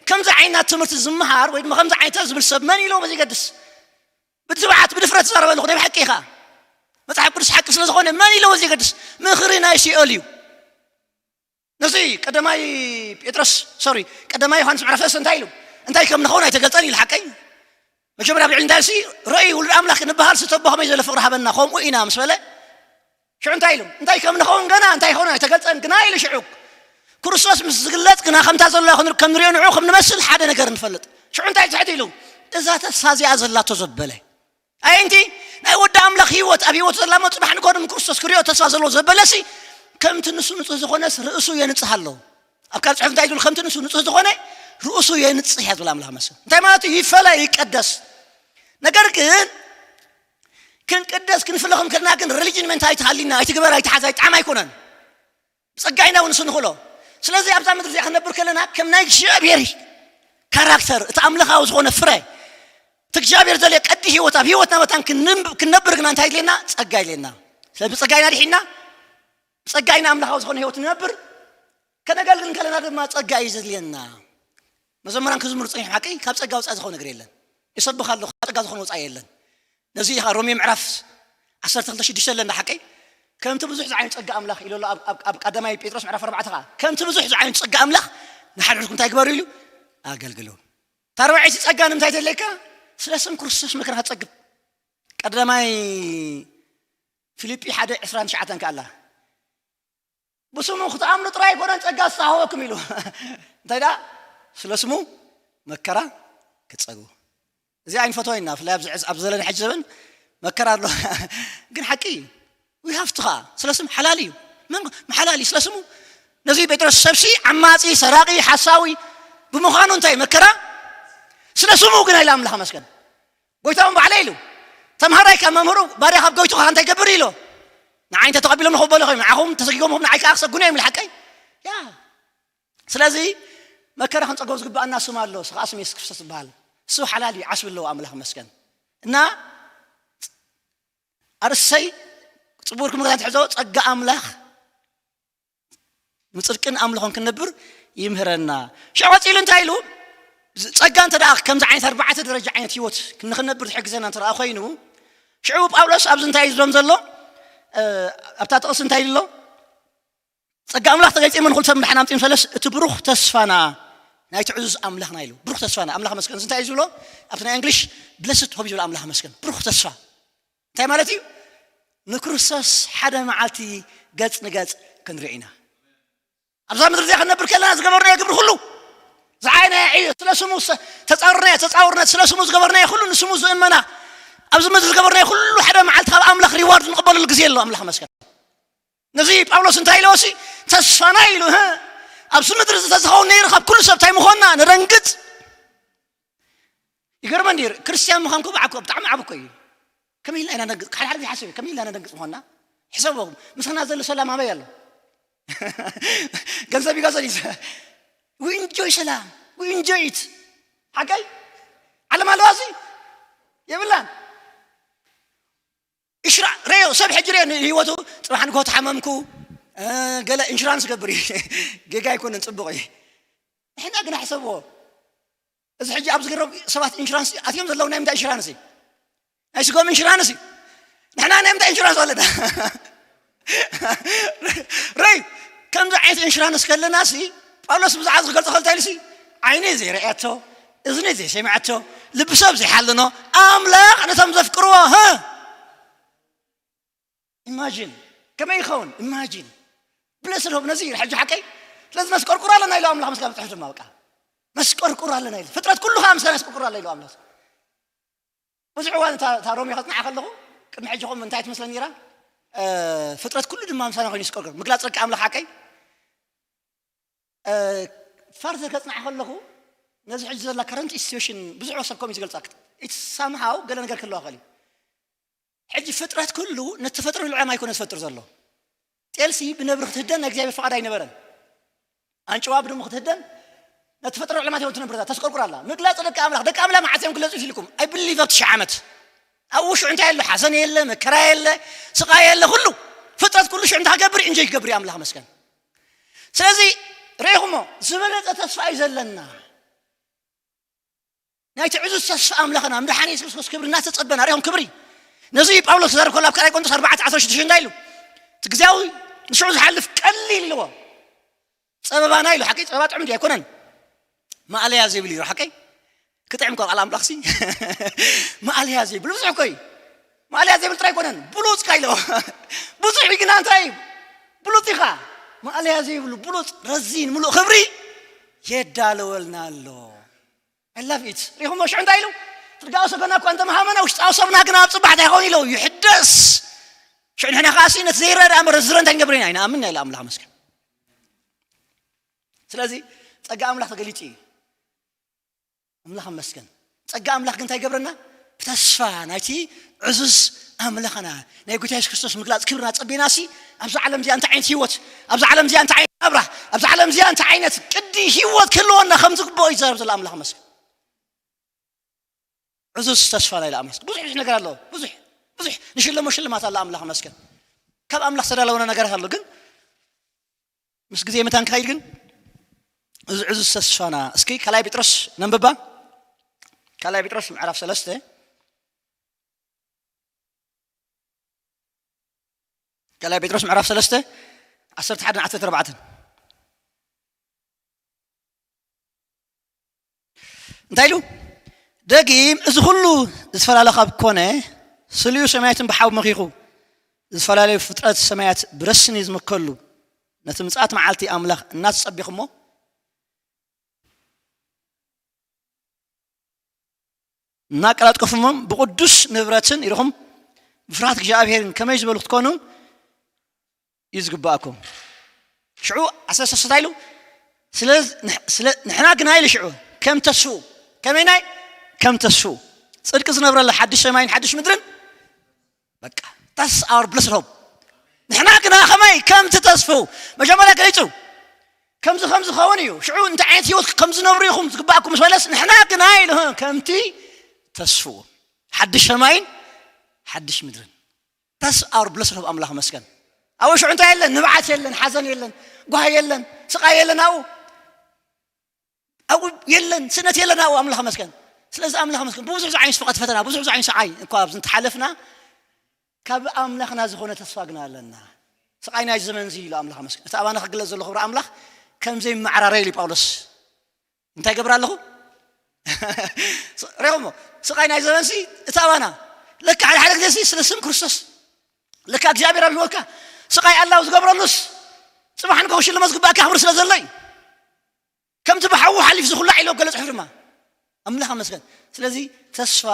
ከምዚ ዓይነት ትምህርቲ ዝመሃር ወይ ድማ ከምዚ ዓይነት ዝብል ሰብ መን ኢለዎ ዘይገድስ፣ ብትብዓት ብድፍረት ዝዛረበ ኣለኹ ናይ ብሓቂ ኢኻ። መጽሓፍ ቅዱስ ሓቂ ስለ ዝኾነ መን ኢለዎ ዘይገድስ፣ ምኽሪ ናይ ሲኦል እዩ። ነዚ ቀዳማይ ጴጥሮስ ሶሪ ቀዳማይ ዮሃንስ ምዕራፍ ሰለስተ እንታይ ኢሉ? እንታይ ከም ንኸውን ኣይተገልጸን ኢሉ ሓቀይ። መጀመርያ ብልዕሊ እንታይ ሲ ረእይ ውሉድ ኣምላኽ ክንበሃል ዝተቦ ከመይ ዘሎ ፍቕሪ ሃበና ከምኡ ኢና ምስ በለ ሽዑ እንታይ ኢሉ? እንታይ ከም ንኸውን ገና እንታይ ይኸውን ኣይተገልጸን ግና ኢሉ ሽዑ ክርስቶስ ምስ ዝግለጽ ግና ከምታ ዘሎ ከም ከም ንሪኦ ንዑ ከም ንመስል ሓደ ነገር ንፈልጥ። ሽዑ እንታይ ትሕት ኢሉ? እዛ ተስፋ እዚኣ ዘላቶ ዘበለ ኣየንቲ ናይ ወዲ ኣምላኽ ህይወት ኣብ ህይወቱ ዘላ መ ጽባሕ ንኮ ንክርስቶስ ክሪኦ ተስፋ ዘለዎ ዘበለሲ ከምቲ ንሱ ንጹህ ዝኾነስ ርእሱ የንጽህ ኣሎ። ኣብ ካልእ ጽሑፍ እንታይ ዝብል ከምቲ ንሱ ንጹህ ዝኾነ ርእሱ የንጽህ እያ ዝብል ኣምላኽ መስል እንታይ ማለት እዩ? ይፈለ ይቀደስ። ነገር ግን ክንቅደስ ክንፍለ ክንከልና ግን ሪሊጅን ሜንታሊቲ ሃሊና ኣይትግበር ኣይትሓዝ ኣይጣዕም ኣይኮነን። ብጸጋ ኢና እውን ንሱ ንኽእሎ። ስለዚ ኣብዛ ምድሪ እዚኣ ክንነብር ከለና ከም ናይ እግዚኣብሔር ካራክተር እቲ ኣምላኻዊ ዝኾነ ፍረ እቲ እግዚኣብሔር ዘለ ቀዲ ህይወት ኣብ ህይወትና መታን ክንነብ- ክንነብር ግና እንታይ ይድልየና? ጸጋ ይድልየና። ስለዚ ብጸጋ ኢና ድሒና ብጸጋ ኢና ኣምላኻዊ ዝኾነ ህይወት ንነብር። ከነገልግል ከለና ድማ ጸጋ እዩ ዘድልየና። መዘምራን ክዝምሩ ጸኒሖም ሓቀይ ካብ ጸጋ ወጻኢ ዝኾነ ነገር የለን። ይሰብኽ ኣለኹ ካብ ጸጋ ዝኾነ ወጻኢ የለን። ነዚ ኢኻ ሮሜ ምዕራፍ ዓሰርተ ክልተ ሽዱሽተ ኣለና ሓቀይ ከምቲ ብዙሕ ዝዓይኑ ጸጋ ኣምላኽ ኢሉ ኣሎ ኣብ- ኣብ- ኣብ ቀዳማይ ጴጥሮስ ምዕራፍ ኣርባዕተ ኸዓ ከምቲ ብዙሕ ዝዓይኑ ጸጋ ኣምላኽ ንሓድሕድኩም እንታይ ግበሩ ኢሉ ኣገልግሉ። ታርባዒቲ ጸጋ ንምንታይ ተለካ? ስለ ስም ክርስቶስ መከራ ክጸግብ። ቀዳማይ ፊልጲ ሓደ ዕስራን ትሽዓተን ከኣላ ብስሙ ክትኣምኑ ጥራይ ኣይኮነን ጸጋ ዝተሃወኩም ኢሉ እንታይ ደኣ ስለ ስሙ መከራ ክትጸግቡ እዚ ኣይንፈትዎ ኢና ፍላይ ኣብዚ ዕዝ- ኣብ ዘለና ሕጂ ዘበን መከራ ኣሎ ግን ሓቂ እዩ ዊሃፍቱ ከዓ ስለ ስም ሓላል እዩ መን ሓላል እዩ ስለ ስሙ ነዚ ጴጥሮስ ሰብሲ ዓማፂ ሰራቂ ሓሳዊ ብምዃኑ እንታይ መከራ ስለ ስሙ ግን ኣይለ ኣምላኽ መስገን ጎይታውን ባዕለ ኢሉ ተምሃራይ ካብ መምህሩ ባርያ ካብ ጎይቱ ከዓ እንታይ ገብር ኢሎ ንዓይ እንተ ተቐቢሎም ንኽበሎ ኮይኑ ንዓኹም ተሰጊጎም ንዓይ ከዓ ክሰጉኑ እዮም ሓቀይ ያ ስለዚ መከራ ክንፀገቡ ዝግባኣና ስም ኣሎ ስኻ ስም የሱስ ክርስቶስ ዝበሃል እሱ ሓላል እዩ ዓስቢ ኣለዎ ኣምላኽ መስገን እና ኣርሰይ ፅቡር ክምክታት ሕዞ ፀጋ ኣምላኽ ንፅድቅን ኣምልኾን ክንነብር ይምህረና። ሽዑ ቀፂሉ እንታይ ኢሉ? ጸጋ እንተ ደኣ ከምዚ ዓይነት ኣርባዕተ ደረጃ ዓይነት ህይወት ክንኽነብር ዝሕግዘና እንተ ደኣ ኮይኑ ሽዑ ጳውሎስ ኣብዚ እንታይ እዩ ዝብሎም ዘሎ? ኣብታ ጥቕሲ እንታይ ኢሉ ኣሎ? ጸጋ ኣምላኽ ተገልጺ መን ኩሉ ሰብ ምድሓን ኣምጺኡ ፈለስ እቲ ብሩኽ ተስፋና ናይ ትዕዙዝ ኣምላኽና ኢሉ ብሩኽ ተስፋና ኣምላኽ መስገን እንታይ እዩ ዝብሎ ኣብቲ ናይ እንግሊሽ ብለስድ ሆብ ይብል ኣምላኽ መስገን ብሩኽ ተስፋ እንታይ ማለት እዩ ንክርስቶስ ሓደ መዓልቲ ገጽ ንገጽ ክንርኢ ኢና ኣብዛ ምድሪ እዚኣ ክንነብር ከለና ዝገበርናዮ ግብሪ ኩሉ ዝዓይናዮ ዕዮ ስለ ስሙ ተጻውርናዮ ተጻውርነት ስለ ስሙ ዝገበርናዮ ኩሉ ንስሙ ዝእመና ኣብዚ ምድሪ ዝገበርናዮ ኩሉ ሓደ መዓልቲ ካብ ኣምላኽ ሪዋርድ ንቕበለሉ ግዜ ኣሎ ኣምላኽ መስገን ነዚ ጳውሎስ እንታይ ኢለዎ ሲ ተስፋና ኢሉ ኣብዚ ምድሪ ዝተዝኸውን ነይሩ ካብ ኩሉ ሰብ እንታይ ምኾንና ንረንግጽ ይገርመን ድዩ ክርስትያን ምዃን ኮ ብዓኮ ብጣዕሚ ዓብ እኮ እዩ ከመይ ኢልና ኢና ነግጽ ሓደ ሓደ ዘይሓስብ ከመይ ኢልና ነደንግጽ ምዃንና ሕሰቦም ምሳና ዘሎ ሰላም ኣበይ ኣሎ ገንዘብ ይገዘል እዩ we enjoy ሰላም we enjoy it ሓቀይ ዓለም ኣለዋ እዚ የብላን እሽራ ረዮ ሰብ ሕጂ ረዮ ንህይወቱ ፅባሕ ንግሆ ተሓመምኩ ገለ ኢንሹራንስ ገብር እዩ ጌጋ ኣይኮነን ፅቡቅ እዩ ንሕና ግን ኣሕሰብዎ እዚ ሕጂ ኣብ ዝገረብ ሰባት ኢንሹራንስ ኣትዮም ዘለዉ ናይ ምንታይ ኢንሹራንስ እዩ ናይ ስጎም ኢንሹራንስ እዩ ንሕና ናይ ምንታይ ኢንሹራንስ ኣለና ረይ ከምዚ ዓይነት ኢንሹራንስ ከለና ሲ ጳውሎስ ብዛዕባ ዝገልፆ ከልታ ኢሉ ሲ ዓይነ ዘይረኣያቶ እዝኒ ዘይሰምዐቶ፣ ልቢ ሰብ ዘይሓልኖ ኣምላኽ ነቶም ዘፍቅርዎ፣ ህ፣ ኢማጂን፣ ከመይ ይኸውን? ኢማጂን። ብለስ ሆብ ነዚ ኢሉ ሕጂ ሓቀይ። ስለዚ ነስቆርቁር ኣለና ኢሉ ኣምላኽ ምስጋና ጽሑፍ ድማ በቃ። ነስቆርቁር ኣለና ኢሉ። ፍጥረት ኩሉ ኸኣ ምስጋና ነስቆርቁር ኣለ ኢሉ ኣምላኽ። ብዙሕ እዋን እታ እታ ሮሜ ከጽንዓ ከለኹ፣ ቅድሚ ሕጂ ኸም እንታይ ትመስለኒ ነይራ? እ፣ ፍጥረት ኩሉ ድማ ምሳና ኮይኑ ይስቆርቁር። ምግላጽ ደቂ ኣምላኽ ሓቀይ። እ፣ ፋርዘ ከጽንዓ ከለኹ፣ ነዚ ሕጂ ዘላ ከረንት ሲቹዌሽን ብዙሕ ሰብ ከምኡ እዩ ዝገልጻ። ኢትስ ሳምሃው ገለ ነገር ክህልዋ ይኽእል እዩ። ሕጂ ፍጥረት ኩሉ ነቲ ተፈጥሮ ኢሉ ዕላማ ኣይኮነ ዝፈጥር ዘሎ። ጤልሲ ብነብሪ ክትህደን ናይ እግዚኣብሔር ፍቓድ ኣይነበረን። ኣንጭዋ ብድሙ ክትህደን ነቲ ተፈጥሮ ዕላማ ትህወን ትነብር እዛ ተስቆርቁር ኣላ። ምግላጽ ደቂ ኣምላኽ፣ ደቂ ኣምላኽ መዓስ እዮም ክግለጹ ኢልኩም? I believe ኣብቲ ሺሕ ዓመት። ኣብኡ ሽዑ እንታይ ኣሎ? ሓዘን የለ፣ መከራ የለ፣ ስቓይ የለ፣ ኩሉ ፍጥረት ኩሉ ሽዑ እንታይ ክገብር? ኢንጆይ ክገብር እዩ ኣምላኽ መስገን። ስለዚ ርኢኹሞ ዝበለጸ ተስፋ እዩ ዘለና። ናይቲ ዕዙዝ ተስፋ ኣምላኽና ምድሓን የሱስ ክርስቶስ ክብሪ እናተጸበና ርኢኹም ክብሪ። ነዚ እዩ ጳውሎስ ክዛረብ ከሎ ኣብ ካልኣይ ቆሮንቶስ ኣርባዕተ ዓሰርተ ሽዱሽተ እንታይ ኢሉ? እቲ ግዜያዊ ንሽዑ ዝሓልፍ ቀሊል ኢልዎ። ጸበባና ኢሉ ሓቀይ ጸበባ ጥዑም ድዩ ኣይኮነን? ማእለያ ዘይብሉ እዩ ሓቀይ። ክጥዕም እኮ ቃል ኣምላኽሲ። ማእለያ ዘይብሉ ብዙሕ እኮ እዩ። ማእለያ ዘይብሉ ጥራይ ኣይኮነን። ብሉጽ ካ ኢልዎ። ብዙሕ እዩ ግና እንታይ እዩ? ብሉጽ ኢኻ። ማእለያ ዘይብሉ ብሉጽ ረዚን ምሉእ ክብሪ የዳለወልና ኣሎ። I love it። ሪኹሞ ሽዑ እንታይ ኢሉ? ስጋዊ ሰብና እኳ እንተመሃመና ውሽጣዊ ሰብና ግን ኣብ ጽባሕ እንታይ ይኸውን ኢሉ ይሕደስ። ሽዑ ንሕና ከኣ ሲ ነቲ ዘይረኣ እምበር ዝረ እንታይ ንገብር ኢና? ኣይንኣምን ኢና ኢሉ ኣምላኽ መስገን። ስለዚ ጸጋ ኣምላኽ ተገሊጹ እዩ። ኣምላኽ መስገን። ጸጋ ኣምላኽ ግን እንታይ ይገብረና? ብተስፋ ናይቲ ዕዙዝ ኣምላኽና ናይ ጎይታ የሱስ ክርስቶስ ምግላጽ ክብርና ጸቢና ሲ ኣብዛ ዓለም እዚኣ እንታይ ዓይነት ህይወት፣ ኣብዛ ዓለም እዚኣ እንታይ ዓይነት ናብራ፣ ኣብዛ ዓለም እዚኣ እንታይ ዓይነት ቅዲ ህይወት ክህልወና ከም ዝግብኦ ይዛረብ ዘሎ ኣምላኽ መስገን። ዕዙዝ ተስፋ ናይ ኣምላኽ ብዙሕ ብዙሕ ነገር ኣሎ። ብዙሕ ብዙሕ ንሽለሞ ሽልማት ኣሎ ኣምላኽ መስገን። ካብ ኣምላኽ ዝተዳለወና ነገራት ኣሎ ግን ምስ ግዜ መታን ክኸይድ ግን እዚ ዕዙዝ ተስፋና እስኪ ካልኣይ ጴጥሮስ ነንብባ። ካልኣይ ጴጥሮስ ምዕራፍ ሰለስተ፣ ካልኣይ ጴጥሮስ ምዕራፍ ሰለስተ ዓሰርተ ሓደ ዓሰርተ ኣርባዕተ እንታይ ኢሉ? ደጊም እዚ ኩሉ ዝተፈላለ ካብ ኮነ፣ ስልዩ ሰማያትን ብሓዊ መኺኹ፣ ዝተፈላለዩ ፍጥረት ሰማያት ብረስኒ ዝመከሉ፣ ነቲ ምጽኣት መዓልቲ ኣምላኽ እናተጸቢኹሞ፣ እናቀላጥኩሞም ብቕዱስ ንብረትን ኢልኹም ብፍርሃት እግዚኣብሔርን ከመይ ዝበሉ ክትኮኑ እዩ ዝግባኣኩም። ሽዑ ዓሰርተ ሰለስተ ኢሉ፣ ስለ፣ ንሕ-፣ ስለ፣ ንሕና ግና ኢሉ ሽዑ ከም ተስፍኡ፣ ከመይናይ? ከም ተስፍኡ ጽድቂ ዝነብረሉ ሓድሽ ሰማይን ሓድሽ ምድርን። በቃ that's our blessed hope። ንሕና ግና ከመይ? ከም ትተስፍኡ። መጀመርያ ገሊጹ ከምዚ ከም ዝኸውን እዩ። ሽዑ እንታይ ዓይነት ህይወት ከም ዝነብሩ ኢኹም ዝግባኣኩም ምስ መለስ፣ ንሕና ግና ኢሉ ከምቲ ተስፍኡ ሓድሽ ሰማይን ሓድሽ ምድርን። That's our blessed hope። ኣምላኽ መስገን። ኣብኡ ሽዑ እንታይ የለን? ንብዓት የለን፣ ሓዘን የለን፣ ጓሂ የለን፣ ስቓይ የለን። ኣብኡ ኣብኡ የለን፣ ስእነት የለን ኣብኡ። ኣምላኽ መስገን። ስለዚ ኣምላኽ መስገን። ብዙሕ ዓይነት ፈቐት ፈተና፣ ብዙሕ ዓይነት ስቓይ እኳ ኣብዚ እንተሓለፍና፣ ካብ ኣምላኽና ዝኾነ ተስፋ ግና ኣለና። ስቓይ ናይ ዘመን እዚ ኢሉ ኣምላኽ መስገን። እቲ ኣባና ክግለጽ ዘሎ ክብሪ ኣምላኽ ከም ዘይመዓራረ ኢሉ ጳውሎስ። እንታይ ገብር ኣለኹ? ሪኹሞ? ስቓይ ናይ ዘመን ሲ እቲ ኣባና። ለካ ሓደ ሓደ ግዜ ሲ ስለ ስም ክርስቶስ። ለካ እግዚኣብሔር ኣብ ህይወትካ ስቓይ ኣላው ዝገብረሉስ ጽባሕ ንግሆ ክሽልሞ ዝግባእካ ክብሪ ስለ ዘሎ እዩ። ከምቲ ብሓዊ ሓሊፍ ዝኹላዕ ኢሎ ገለ ጽሑፍ ድማ። ኣምላኽ ኣመስገን። ስለዚ ተስፋ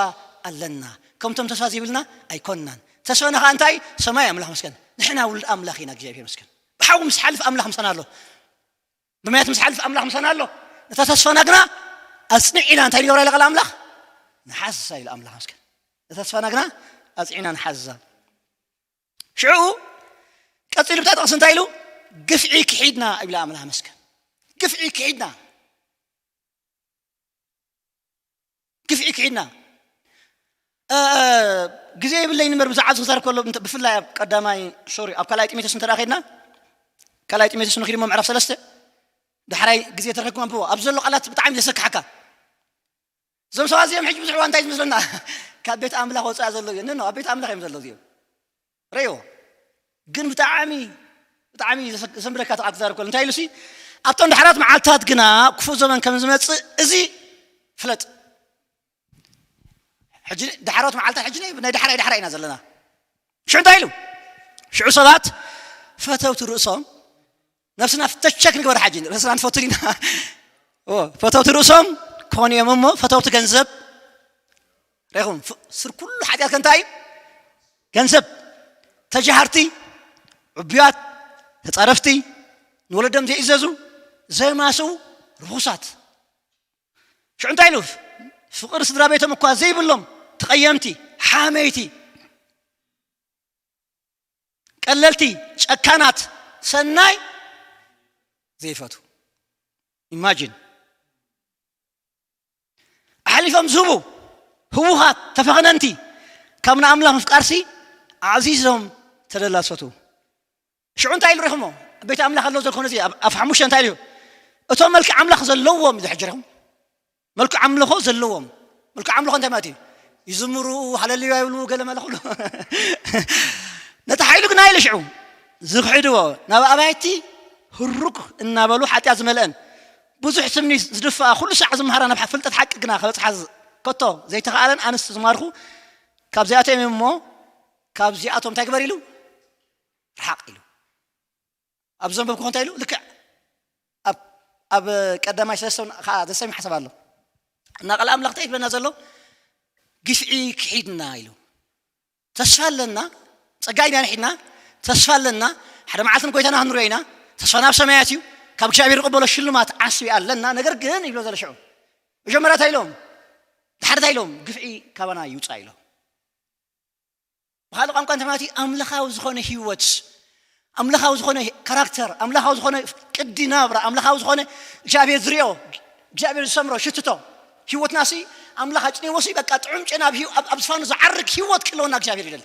ኣለና። ከምቶም ተስፋ ዘይብልና ኣይኮንናን። ተስፋና ኸዓ እንታይ? ሰማይ ኣምላኽ መስገን። ንሕና ውሉድ ኣምላኽ ኢና፣ እግዚኣብሔር መስገን። ብሓዊ ምስ ሓልፍ ኣምላኽ ምሳና ኣሎ። ብመያት ምስ ሓልፍ ኣምላኽ ምሳና ኣሎ። እታ ተስፋና ግና ኣጽኒዕ ኢና። እንታይ ይገብራ ኢለ ቃል ኣምላኽ? ንሓዝዛ ኢሉ ኣምላኽ መስገን። እታ ተስፋና ግና ኣጽዒና ንሓዝዛ። ሽዑ ቀጺሉ ብታ ጥቕሲ እንታይ ኢሉ? ግፍዒ ክሒድና ይብላ ኣምላኽ መስገን። ግፍዒ ክሒድና። ግፍዒ ክሒድና። እ፣ እ፣ ግዜ የብለይን እምበር ብዛዕባ እዚ ክዛረብ ከሎ እንተ-፣ ብፍላይ ኣብ ቀዳማይ፣ ሶሪ፣ ኣብ ካልኣይ ጢሞቴዎስ እንተ ደኣ ከድና፣ ካልኣይ ጢሞቴዎስ ንኺድ እሞ ምዕራፍ ሰለስተ፣ ዳሕራይ ግዜ ተረኺብኩም ኣንብቦ። ኣብዚ ዘሎ ቃላት ብጣዕሚ ዘሰክሓካ። እዞም ሰባት እዚኦም ሕጂ ብዙሕ እዋን እንታይ ዝመስለና? ካብ ቤት ኣምላኽ ወጻኢ ዘለዉ እዮም። ኖ፣ ኖ፣ ኣብ ቤት ኣምላኽ እዮም ዘለዉ እዚኦም። ረእይዎ። ግን ብጣዕሚ፣ ብጣዕሚ ዘሰ-፣ ዘሰንብደካ እቲ ቃል ክዛረብ ከሎ እንታይ ኢሉ ሲ? ኣብቶም ዳሕራት መዓልታት ግና ክፉእ ዘመን ከም ዝመጽእ እዚ ፍለጥ። ሕጂ ዳሕሮት መዓልታት ሕጂ ናይ ዳሕራይ ዳሕራይ ኢና ዘለና። ሽዑ እንታይ ኢሉ? ሽዑ ሰባት ፈተውቲ ርእሶም፣ ነፍስና ፍተሸክ ንግበር። ሓጂ ርእስና ንፈቱ ኢና። ፈተውቲ ርእሶም ክኾኑ እዮም እሞ ፈተውቲ ገንዘብ። ሬኹም ስር ኩሉ ሓጢኣት ከንታይ እዩ? ገንዘብ። ተጃሃርቲ፣ ዕቡያት፣ ተጻረፍቲ፣ ንወለዶም ዘይእዘዙ፣ ዘማስው፣ ርኹሳት። ሽዑ እንታይ ኢሉ? ፍቕሪ ስድራ ቤቶም እኳ ዘይብሎም፣ ተቐየምቲ፣ ሓመይቲ፣ ቀለልቲ፣ ጨካናት፣ ሰናይ ዘይፈቱ። ኢማጂን። ኣሕሊፎም ዝህቡ ህውኻት፣ ተፈኸነንቲ፣ ካብ ንኣምላኽ ምፍቃርሲ ኣዕዚዞም ተደላሰቱ። ሽዑ እንታይ ኢሉ ሪኹሞ? ቤት ኣምላኽ ኣለዉ ዘኮነ እዚ ኣብ ሓሙሽተ እንታይ ኢሉ? እቶም መልክዕ ኣምላኽ ዘለዎም እዩ ዝሕጂ ሪኹም። መልክዕ ኣምልኾ ዘለዎም። መልክዕ ኣምልኾ እንታይ ማለት እዩ? ይዝምሩ፣ ሃለልያ ይብሉ፣ ገለ መለ ኩሉ። ነቲ ሓይሉ ግና ኢሉ ሽዑ ዝኽሕድዎ ናብ ኣባይቲ ህሩክ እናበሉ ሓጢኣት ዝመልአን ብዙሕ ስምኒ ዝድፍኣ ኩሉ ሳዕ ዝመሃራ ናብ ፍልጠት ሓቂ ግና ከበፅሓ ከቶ ዘይተኻኣለን ኣንስቲ ዝማርኹ ካብዚኣቶም እዮም እሞ ካብዚኣቶም እንታይ ግበር ኢሉ? ርሓቕ ኢሉ። ኣብ ዘንበብኩ እንታይ ኢሉ? ልክዕ ኣብ ቀዳማይ ሰለስተ እውን ከዓ ዘሰሚ ሓሳብ ኣሎ። እና ቃል ኣምላኽ እንታይ ትብለና ዘሎ? ግፍዒ ክሒድና ኢሉ። ተስፋ ኣለና፣ ጸጋ ኢና ንሒድና፣ ተስፋ ኣለና። ሓደ መዓልቲ ንጎይታና ክንሪኦ ኢና። ተስፋ ናብ ሰማያት እዩ። ካብ እግዚኣብሔር ንቕበሎ ሽልማት ዓስቢ ኣለና። ነገር ግን ይብሎ ዘሎ ሽዑ መጀመርያ እንታይ ኢሎም? ድሓር እንታይ ኢሎም? ግፍዒ ካባና ይውፃእ ኢሎም። ብኻልእ ቋንቋ እንታይ ማለት እዩ? ኣምላኻዊ ዝኾነ ህይወት፣ ኣምላኻዊ ዝኾነ ካራክተር፣ ኣምላኻዊ ዝኾነ ቅዲ ናብራ፣ ኣምላኻዊ ዝኾነ እግዚኣብሔር ዝሪኦ፣ እግዚኣብሔር ዝሰምሮ ሽትቶ ህይወትና ሲ ኣምላኽ ኣጭኒዎ ሲ በቃ ጥዑም ጨና ኣብ ዝፋኑ ዝዓርግ ህይወት ክህልወና እግዚኣብሔር ይደሊ።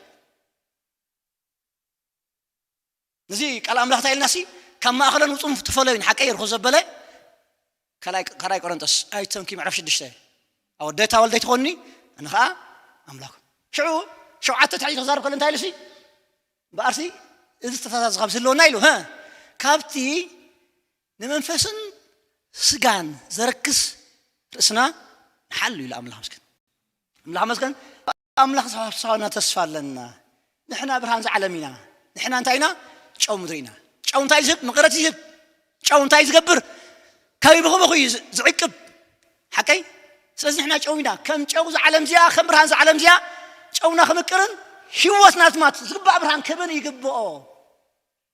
ነዚ ቃል ኣምላኽ እንታይ ኢልና ሲ ካብ ማእኸለን ውፁም ተፈለዩ ንሓቀይ ርኹ ዘበለ ካልኣይ ቆሮንጦስ ኣይተንኪ ምዕራፍ ሽዱሽተ ኣወደታ ወልደይ ትኾኒ ኣነ ኸዓ ኣምላኽ ሽዑ ሸውዓተ ትሕዚ ተዛርብ ከሎ እንታይ ኢሉ ሲ እምበኣርሲ እዚ ተታዛዝ ካብ ዝህልወና ኢሉ ሀ ካብቲ ንመንፈስን ስጋን ዘረክስ ርእስና ንሓሉ ኢሉ ኣምላኽ መስገን ኣምላኽ መስገን ኣምላኽ ዝሃብሳና ተስፋ ኣለና። ንሕና ብርሃን ዝዓለም ኢና። ንሕና እንታይ ኢና? ጨው ምድሪ ኢና። ጨው እንታይ ዝህብ? መቐረት ይህብ። ጨው እንታይ ዝገብር? ከይብኽብኹ እዩ ዝዕቅብ። ሓቀይ? ስለዚ ንሕና ጨው ኢና። ከም ጨው ዝዓለም እዚኣ፣ ከም ብርሃን ዝዓለም እዚኣ ጨውና ክምቅርን ህይወትና ድማ ዝግባእ ብርሃን ክህብን ይግብኦ።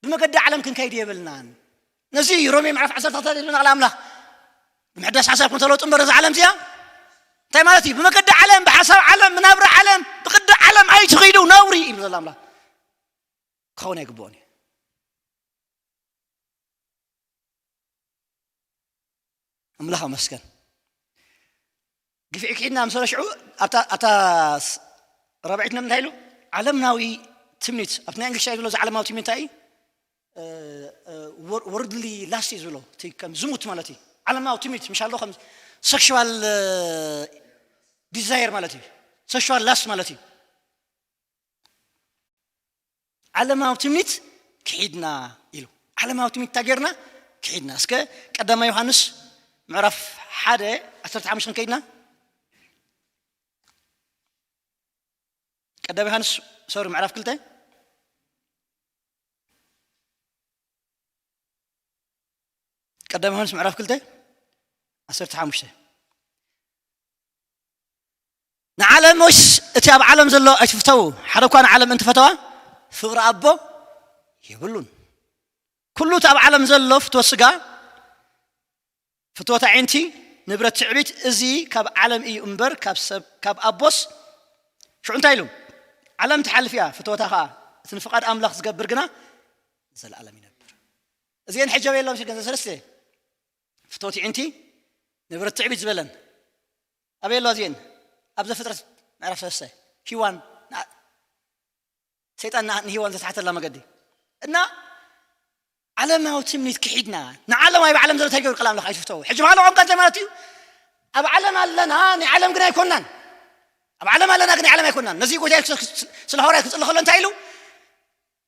ብመገዲ ዓለም ክንከይድ የብልናን። ነዚ ሮሜ ምዕራፍ ዓሰርተ ክልተ ዝብለና ቃል ኣምላኽ ብምሕዳስ ሓሳብ ክንተለውጡ እምበር እዛ ዓለም እዚኣ እንታይ ማለት እዩ? ብመገዲ ዓለም፣ ብሓሳብ ዓለም፣ ብናብራ ዓለም፣ ብቅዲ ዓለም ኣይትኺዱ ነውሪ እዩ ዘሎ ኣምላኽ። ክኸውን ኣይግብኦን እዩ። ኣምላኽ ኣመስገን። ግፍዒ ክሒድና ምስ በለ ሽዑ ኣብታ ኣብታ ራብዒት ነብ እንታይ ኢሉ? ዓለምናዊ ትምኒት ኣብቲ ናይ እንግሊሽ ዝብሎ እዚ ዓለማዊ ትምኒት እንታይ እዩ? ወርድሊ ላስት እዩ ዝብሎ እቲ ከም ዝሙት ማለት እዩ። ዓለማዊ ትምኒት ምሻ ኣሎ ከም ሴክሽዋል ዲዛየር ማለት እዩ። ሴክሽዋል ላስት ማለት እዩ። ዓለማዊ ትምኒት ክሒድና ኢሉ። ዓለማዊ ትምኒት እንታይ ጌርና ክሒድና? እስከ ቀዳማይ ዮሃንስ ምዕራፍ ሓደ ዓሰርተ ሓሙሽተ ክንከይድና ቀዳማይ ዮሃንስ ሶሪ ምዕራፍ ክልተ ቀዳማይ ዮሃንስ ምዕራፍ ክልተ ዓሰርተ ሓሙሽተ ንዓለም ወይስ እቲ ኣብ ዓለም ዘሎ ኣይትፍተዉ። ሓደ እኳ ንዓለም እንትፈተዋ ፍቕሪ ኣቦ የብሉን። ኩሉ እቲ ኣብ ዓለም ዘሎ ፍትወት ስጋ፣ ፍትወት ኣዒንቲ፣ ንብረት ትዕቢት፣ እዚ ካብ ዓለም እዩ እምበር ካብ ሰብ ካብ ኣቦስ። ሽዑ እንታይ ኢሉ? ዓለም ትሓልፍ እያ፣ ፍትወታ ኸዓ እቲ ንፍቓድ ኣምላኽ ዝገብር ግና ንዘለኣለም ይነብር። እዚአን ሕጂ ኣበይ ኣለዋ? ገንዘብ ሰለስተ ፍትወት ኣዒንቲ፣ ንብረት ትዕቢት ዝበለን ኣበይ ኣለዋ እዚአን? ኣብ ዘፍጥረት ምዕራፍ ሰለስተ ሂዋን ሰይጣን ንሂዋን ዝተሓተላ መገዲ እና ዓለማዊ ትምኒት ክሒድና ንዓለማዊ ብዓለም ዘሎ እንታይ ገይሩ ቃል ኣምላኽ ኣይትፍተው። ሕጂ ባህሊ ቋንቋ እንታይ ማለት እዩ? ኣብ ዓለም ኣለና ናይ ዓለም ግን ኣይኮናን። ኣብ ዓለም ኣለና ግን ናይ ዓለም ኣይኮናን። ነዚ ጎይታ ስለ ሃዋርያ ክፅሊ ከሎ እንታይ ኢሉ?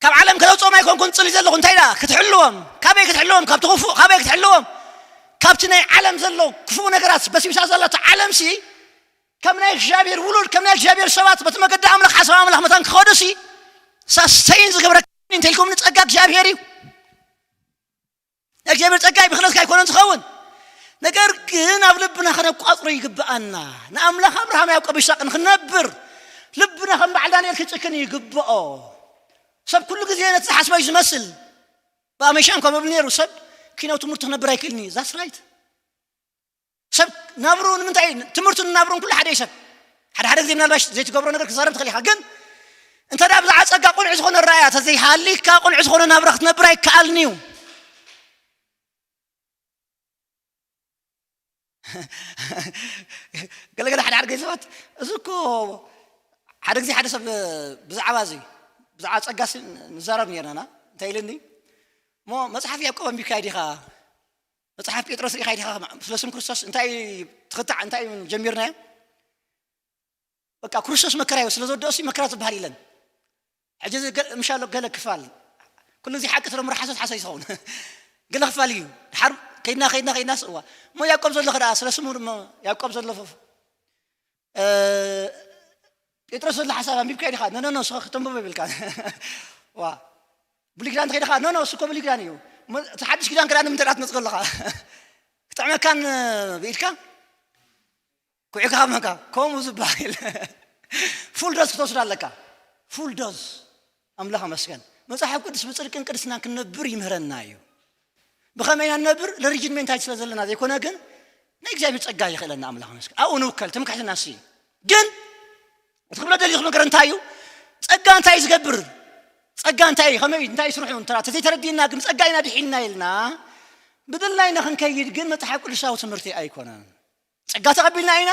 ካብ ዓለም ከለውፅኦም ኣይኮንኩን ፅሊ ዘለኹ እንታይ ዳ ክትሕልዎም ካበይ ክትሕልዎም ካብ ትኽፉእ ካበይ ክትሕልዎም ካብቲ ናይ ዓለም ዘሎ ክፉእ ነገራት በሲብሳ ዘሎ እቲ ዓለምሲ፣ ከም ናይ እግዚኣብሔር ውሉድ፣ ከም ናይ እግዚኣብሔር ሰባት በቲ መገዲ ኣምላኽ ሓሳብ ኣምላኽ መታን ክኸዱሲ ሳስተይን ዝገብረካ እንተልኩም ንጸጋ እግዚኣብሔር እዩ። ናይ እግዚኣብሔር ጸጋ ብኽእለትካ ኣይኮነን ዝኸውን። ነገር ግን ኣብ ልብና ከነቋጽሮ ይግብኣና። ንኣምላኽ ኣብርሃም ያዕቆብ ይስሐቅ ንክነብር ልብና ከም በዓል ዳንኤል ክጭክን ይግብኦ። ሰብ ኩሉ ግዜ ነቲ ዝሓስቦ እዩ ዝመስል። ብኣመሻ እንኳ መብል ነይሩ ሰብ ኪናው ትምህርቱ ክነብር ኣይክእልን እዩ። ዛስ ራይት። ሰብ ናብሩ ንምንታይ ትምህርቱን ናብሩን ኩሉ ሓደ እዩ። ሰብ ሓደ ሓደ ግዜ ምናልባሽ ዘይትገብሮ ነገር ክዛረብ ትኽእል ኢኻ። ግን እንተ ደኣ ብዛዕባ ጸጋ ቁኑዕ ዝኾነ ራእያ ተዘይሃሊካ ቁኑዕ ዝኾነ ናብራ ክትነብር ኣይከኣልን እዩ። ገለገለ ሓደ ሓደ ግዜ ሰባት እዚ እኮ ሓደ ግዜ ሓደ ሰብ ብዛዕባ እዚ ብዛዕባ ጸጋ ንዛረብ ነርና እንታይ ኢልኒ እሞ መጽሓፍ ያዕቆብ ኣንቢብካ ዲኻ መጽሓፍ ጴጥሮስ ርኢኻ ዲኻ ስለ ስም ክርስቶስ እንታይ ትኽታዕ እንታይ ጀሚርናዮ በቃ ክርስቶስ መከራ እዩ ስለ ዘወደኦ ሲ መከራ ዝበሃል የለን ሕጂ ምሻሎ ገለ ክፋል ኩሉ እዚ ሓቂ ስለ ምርሓሶት ሓሶ ይኸውን ገለ ክፋል እዩ ድሓር ከይድና ከይድና ከይድና ስእዋ እሞ ያዕቆብ ዘሎ ክዳ ስለ ስሙ ያዕቆብ ዘሎ ጴጥሮስ ዘሎ ሓሳብ ኣንቢብካ ኢኻ ኖ ኖ ኖ ስኻ ክተንብቦ ይብልካ ዋ ብሉይ ኪዳን ተኸይድኻ ኖ ኖ እሱ እኮ ብሉይ ኪዳን እዩ እቲ ሓድሽ ኪዳን ክዳን ንምንታይ ትመፅእ ኣለኻ ክጥዕመካን ብኢድካ ኩዒካ ካብ ምሕካ ከምኡ ዝበሃል ፉል ዶዝ ክትወስድ ኣለካ ፉል ዶዝ ኣምላኽ ኣመስገን መፅሓፍ ቅዱስ ብፅድቅን ቅድስናን ክንነብር ይምህረና እዩ ብኸመይ ኢና ንነብር ለሪጅን ሜንታጅ ስለ ዘለና ዘይኮነ ግን ናይ እግዚኣብሔር ጸጋ ይኽእለና ኣምላኽ መስገን ኣብኡ ንውከል ትምክሕትና ሲ ግን እቲ ክብሎ ደልዩ ነገር እንታይ እዩ ጸጋ እንታይ እዩ ዝገብር ጸጋ እንታይ እዩ ከመይ እንታይ ስርሑ እንተ ተዘይተረዲእና ግን ጸጋ ኢና ድሒልና ኢልና ብድልና ኢና ክንከይድ ግን መጽሓፍ ቅዱሳዊ ትምህርቲ ኣይኮነን ጸጋ ተቐቢልና ኢና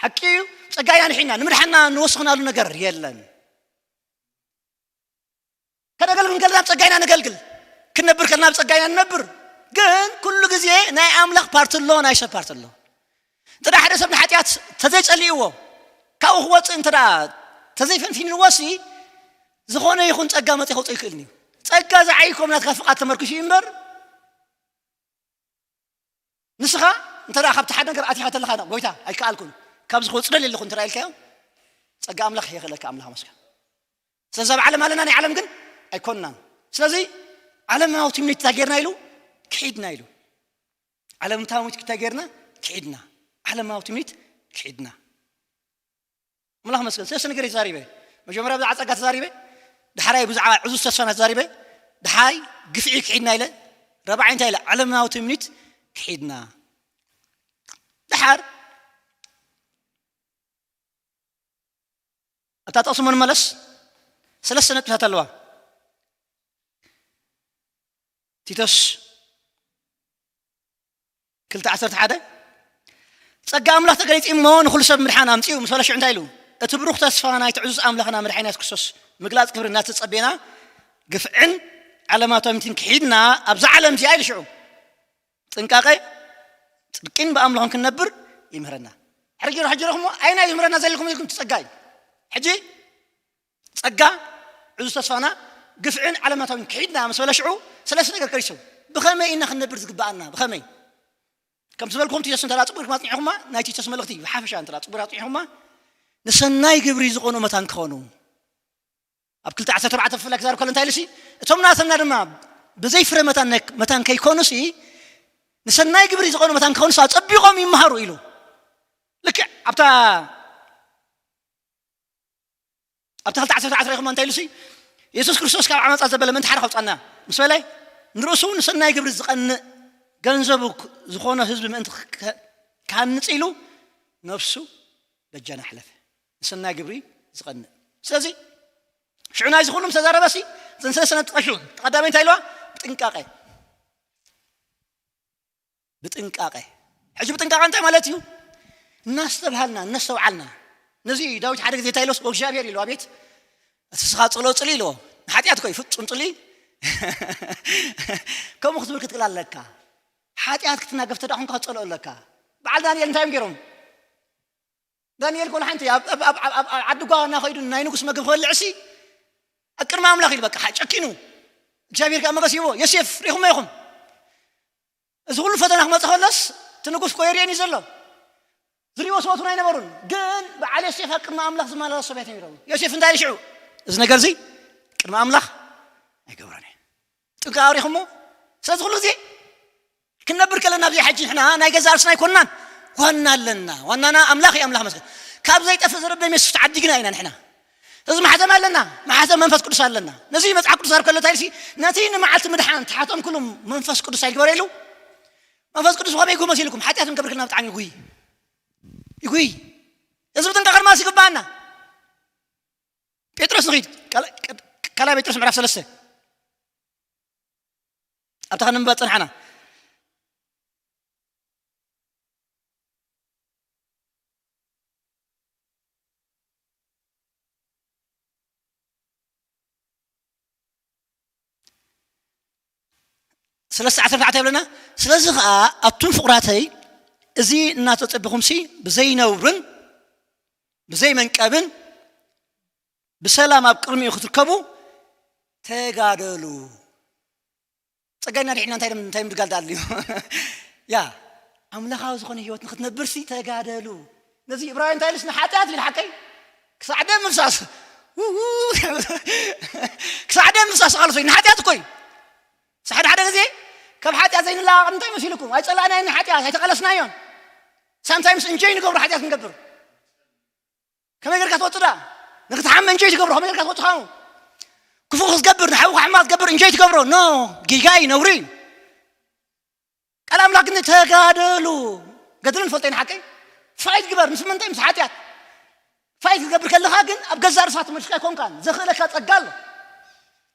ሓቂ እዩ ጸጋ ኢና ንሒና ንምድሓና ንወስኽናሉ ነገር የለን ከነገልግል ከለና ብጸጋ ኢና ነገልግል ክንነብር ከለና ብጸጋ ኢና ንነብር ግን ኩሉ ግዜ ናይ ኣምላኽ ፓርቲ ኣሎ ናይ ሰብ ፓርቲ ኣሎ እንተ ሓደ ሰብ ንሓጢኣት ተዘይጸሊእዎ ካብኡ ክወፅእ እንተ ተዘይፈንፊንዎ ሲ ዝኾነ ይኹን ጸጋ መጽ ከውፅእ ይክእል እዩ ጸጋ ዝዓይኮም ናትካ ፍቓድ ተመርኪሱ እዩ እምበር ንስኻ እንተ ካብቲ ሓደ ነገር ኣቲኻ ተለኻ ጎይታ ኣይከኣልኩን ካብዚ ክወፅደል የለኹ እንተ ኢልካዮ ጸጋ ኣምላኽ የኽእለካ ኣምላኽ መስገን ስለዚ ኣብ ዓለም ኣለና ናይ ዓለም ግን ኣይኮንናን ስለዚ ዓለማዊ ትምኒት እንታይ ጌርና ኢሉ ክሒድና ኢሉ ዓለምታዊ ትምኒት እንታይ ጌርና ክሒድና ዓለማዊ ትምኒት ክሒድና ኣምላኽ መስገን ሰለስተ ነገር ተዛሪበ መጀመርያ ብዛዕባ ጸጋ ተዛሪበ ድሓራይ ብዛዕባ ዕዙዝ ተስፋና ተዛሪበ ድሓይ ግፍዒ ክሒድና ኢለ ረብዓይ እንታይ ኢለ ዓለማዊ ትምኒት ክሒድና ድሓር ኣብታ ጠቕሲ ሞ ንመለስ ሰለስተ ነጥብታት ኣለዋ ቲቶስ ክልተ ዓሰርተ ሓደ ጸጋ ኣምላኽ ተገሊጺ እሞ ንኹሉ ሰብ ምድሓን ኣምጺኡ ምስ በለ ሽዑ እንታይ ኢሉ እቲ ብሩኽ ተስፋ ናይቲ ዕዙዝ ኣምላኽና መድሓኒ የሱስ ክርስቶስ ምግላጽ ክብሪ እናተጸቤና ግፍዕን ዓለማዊ ትምኒትን ክሒድና ኣብዛ ዓለም እዚኣ ኢሉ ሽዑ ጥንቃቐ ጽድቂን ብኣምልኾን ክንነብር ይምህረና ሕርጅ ሕጂ ረኽሞ ኣይና ይምህረና ዘለኩም ኢልኩም ትጸጋ እዩ ሕጂ ጸጋ ዕዙዝ ተስፋና ግፍዕን ዓለማታዊን ክሒድና ምስ በለ ሽዑ ሰለስተ ነገር ከሪሱ ብኸመይ ኢና ክንነብር ዝግብኣና ብኸመይ ከም ዝበልኩም ቲቶስ እንተ ጽቡር ማጽኒዕኹማ ናይ ቲቶስ መልእኽቲ ብሓፈሻ እንተ ጽቡር ኣጽኒዕኹማ ንሰናይ ግብሪ ዝኾኑ መታን ክኾኑ ኣብ ክልተ ዓሰርተ ኣርባዕተ ብፍላይ ክዛረብ ከሎ እንታይ ኢሉ ሲ እቶም ናተና ድማ ብዘይ ፍረ መታን መታን ከይኮኑ ሲ ንሰናይ ግብሪ ዝኾኑ መታን ክኾኑ ሲ ኣጸቢቖም ይመሃሩ ኢሉ ልክዕ ኣብታ ኣብታ ክልተ ዓሰርተ ዓሰርተ ኢኹማ እንታይ ኢሉ ሲ የሱስ ክርስቶስ ካብ ዓመፃ ዘበለ ምእንቲ ሓደ ከውፃና ምስ በለ ንርእሱ ንሰናይ ግብሪ ዝቐንእ ገንዘቡ ዝኾነ ህዝቢ ምእንቲ ክሃንፅ ኢሉ ነፍሱ በጃና ኣሕለፈ ንሰናይ ግብሪ ዝቐንእ ስለዚ ሽዑ ናይዚ ኩሉ ምስ ተዛረበ ሲ እዘን ሰለስተ ነጥቢ ጠቂሱ ተቐዳመይ እንታይ ኢልዋ ብጥንቃቐ ብጥንቃቐ ሕጂ ብጥንቃቐ እንታይ ማለት እዩ እናስተብሃልና እናስተውዓልና ነዚ ዳዊት ሓደ ግዜ እንታይ ኢሎስ እግዚኣብሔር ኢልዋ ቤት እቲ ስኻ ጸሎ ጽሊ ኢልዎ ንሓጢኣት ኮይ ፍጹም ጽሊ ከምኡ ክትብል ክትክእል ኣለካ ሓጢኣት ክትናገፍ ተዳ ኮንካ ክጸልኦ ኣለካ በዓል ዳንኤል እንታይ እዮም ገይሮም ዳንኤል ኮን ሓንቲ ዓዲ ጓ እናኸይዱ ናይ ንጉስ መግብ ክበልዕ ሲ ኣብ ቅድሚ ኣምላኽ ኢሉ በቃ ጨኪኑ እግዚኣብሔር ከዓ መገስ ይቦ ዮሴፍ ሪኹሞ ኢኹም እዚ ኩሉ ፈተና ክመፅእ ከሎስ እቲ ንጉስ እኮ የርእየን እዩ ዘሎ። ዝሪእዎ ሰበት እውን ኣይነበሩን። ግን በዓል ዮሴፍ ኣብ ቅድሚ ኣምላኽ ዝመላለስ ሰብ እዮም ነይሮም። ዮሴፍ እንታይ ኢሉ ሽዑ? እዚ ነገር እዚ ቅድሚ ኣምላኽ ኣይገብሮን እየ። ጥንቃ ኣሪኹሞ። ስለዚ ኩሉ ግዜ ክንነብር ከለና ኣብዚ ሕጂ ንሕና ናይ ገዛ ርእስና ኣይኮንናን። ዋና ኣለና። ዋናና ኣምላኽ እዩ። ኣምላኽ መስገን። ካብ ዘይጠፍእ ዝርበ ሜስ ተዓዲግና ኢና ንሕና። እዚ ማሕተም ኣለና። ማሕተም መንፈስ ቅዱስ ኣለና። ነዚ መጽሓፍ ቅዱስ ኣብ ከሎ እንታይ ኢልሲ? ነቲ ንመዓልቲ ምድሓን ተሓተምኩሉ መንፈስ ቅዱስ ኣይግበረ ኢሉ። መንፈስ ቅዱስ ከመይ ይጉህ መሲልኩም? ሓጢኣት ክንገብር ከለና ብጣዕሚ ይጉህ። ይጉህ። እዚ ብጥንቃቐ ድማ ይግባኣና። ጴጥሮስ ንኺድ። ካልኣይ፣ ካልኣይ ጴጥሮስ ምዕራፍ ሰለስተ። ኣብታ ከነንብባ ጸንሓና። ሰለስተ ዓሰርተ ኣርባዕተ ይብለና። ስለዚ ኸኣ ኣቱም ፍቑራተይ፣ እዚ እናተጸበኹምሲ ብዘይ ነውርን ብዘይ መንቀብን ብሰላም ኣብ ቅድሚኡ ክትርከቡ ተጋደሉ። ጸጋይና ድሒና እንታይ ደም-፣ እንታይ ምድጋል ደኣ ኣድልዩ? ያ፣ ኣምላኻዊ ዝኾነ ህይወት ንኽትነብርሲ ተጋደሉ። ነዚ ዕብራውያን እንታይ ኢሉስ ንሓጢኣት ኢሉ ሓቀይ? ክሳዕ ደም ምፍሳስ። ውው። ክሳዕ ደም ምፍሳስ ቃልሶ ንሓጢኣት እኮ እዩ። ክሳዕ ሓደ ሓደ ግዜ ካብ ሓጢኣት ዘይንላቐቕ እንታይ መሲልኩም? ኣይጸላእናዮን ንሓጢኣት፣ ኣይተቐለስናዮን። ሳምታይምስ እንጆይ ንገብሮ ሓጢኣት ክንገብር። ከመይ ጌርካ ትወጽእ ደኣ? ንክትሓሚ እንጆይ ትገብሮ፣ ከመይ ጌርካ ትወጽእ ከምኡ? ክፉእ ክትገብር፣ ንሓውኻ ሕማቕ ክትገብር እንጆይ ትገብሮ። ኖ፣ ጌጋ እዩ፣ ነውሪ እዩ። ቃል ኣምላኽ ግን ተጋደሉ። ገድልን ፈልጦ ኢና ሓቀይ? ፋይት ግበር፣ ምስ ምንታይ? ምስ ሓጢኣት። ፋይት ክትገብር ከለኻ ግን ኣብ ገዛእ ርእስኻ ተመልስካ ኣይኮንካን። ዘኽእለካ ጸጋ ኣሎ።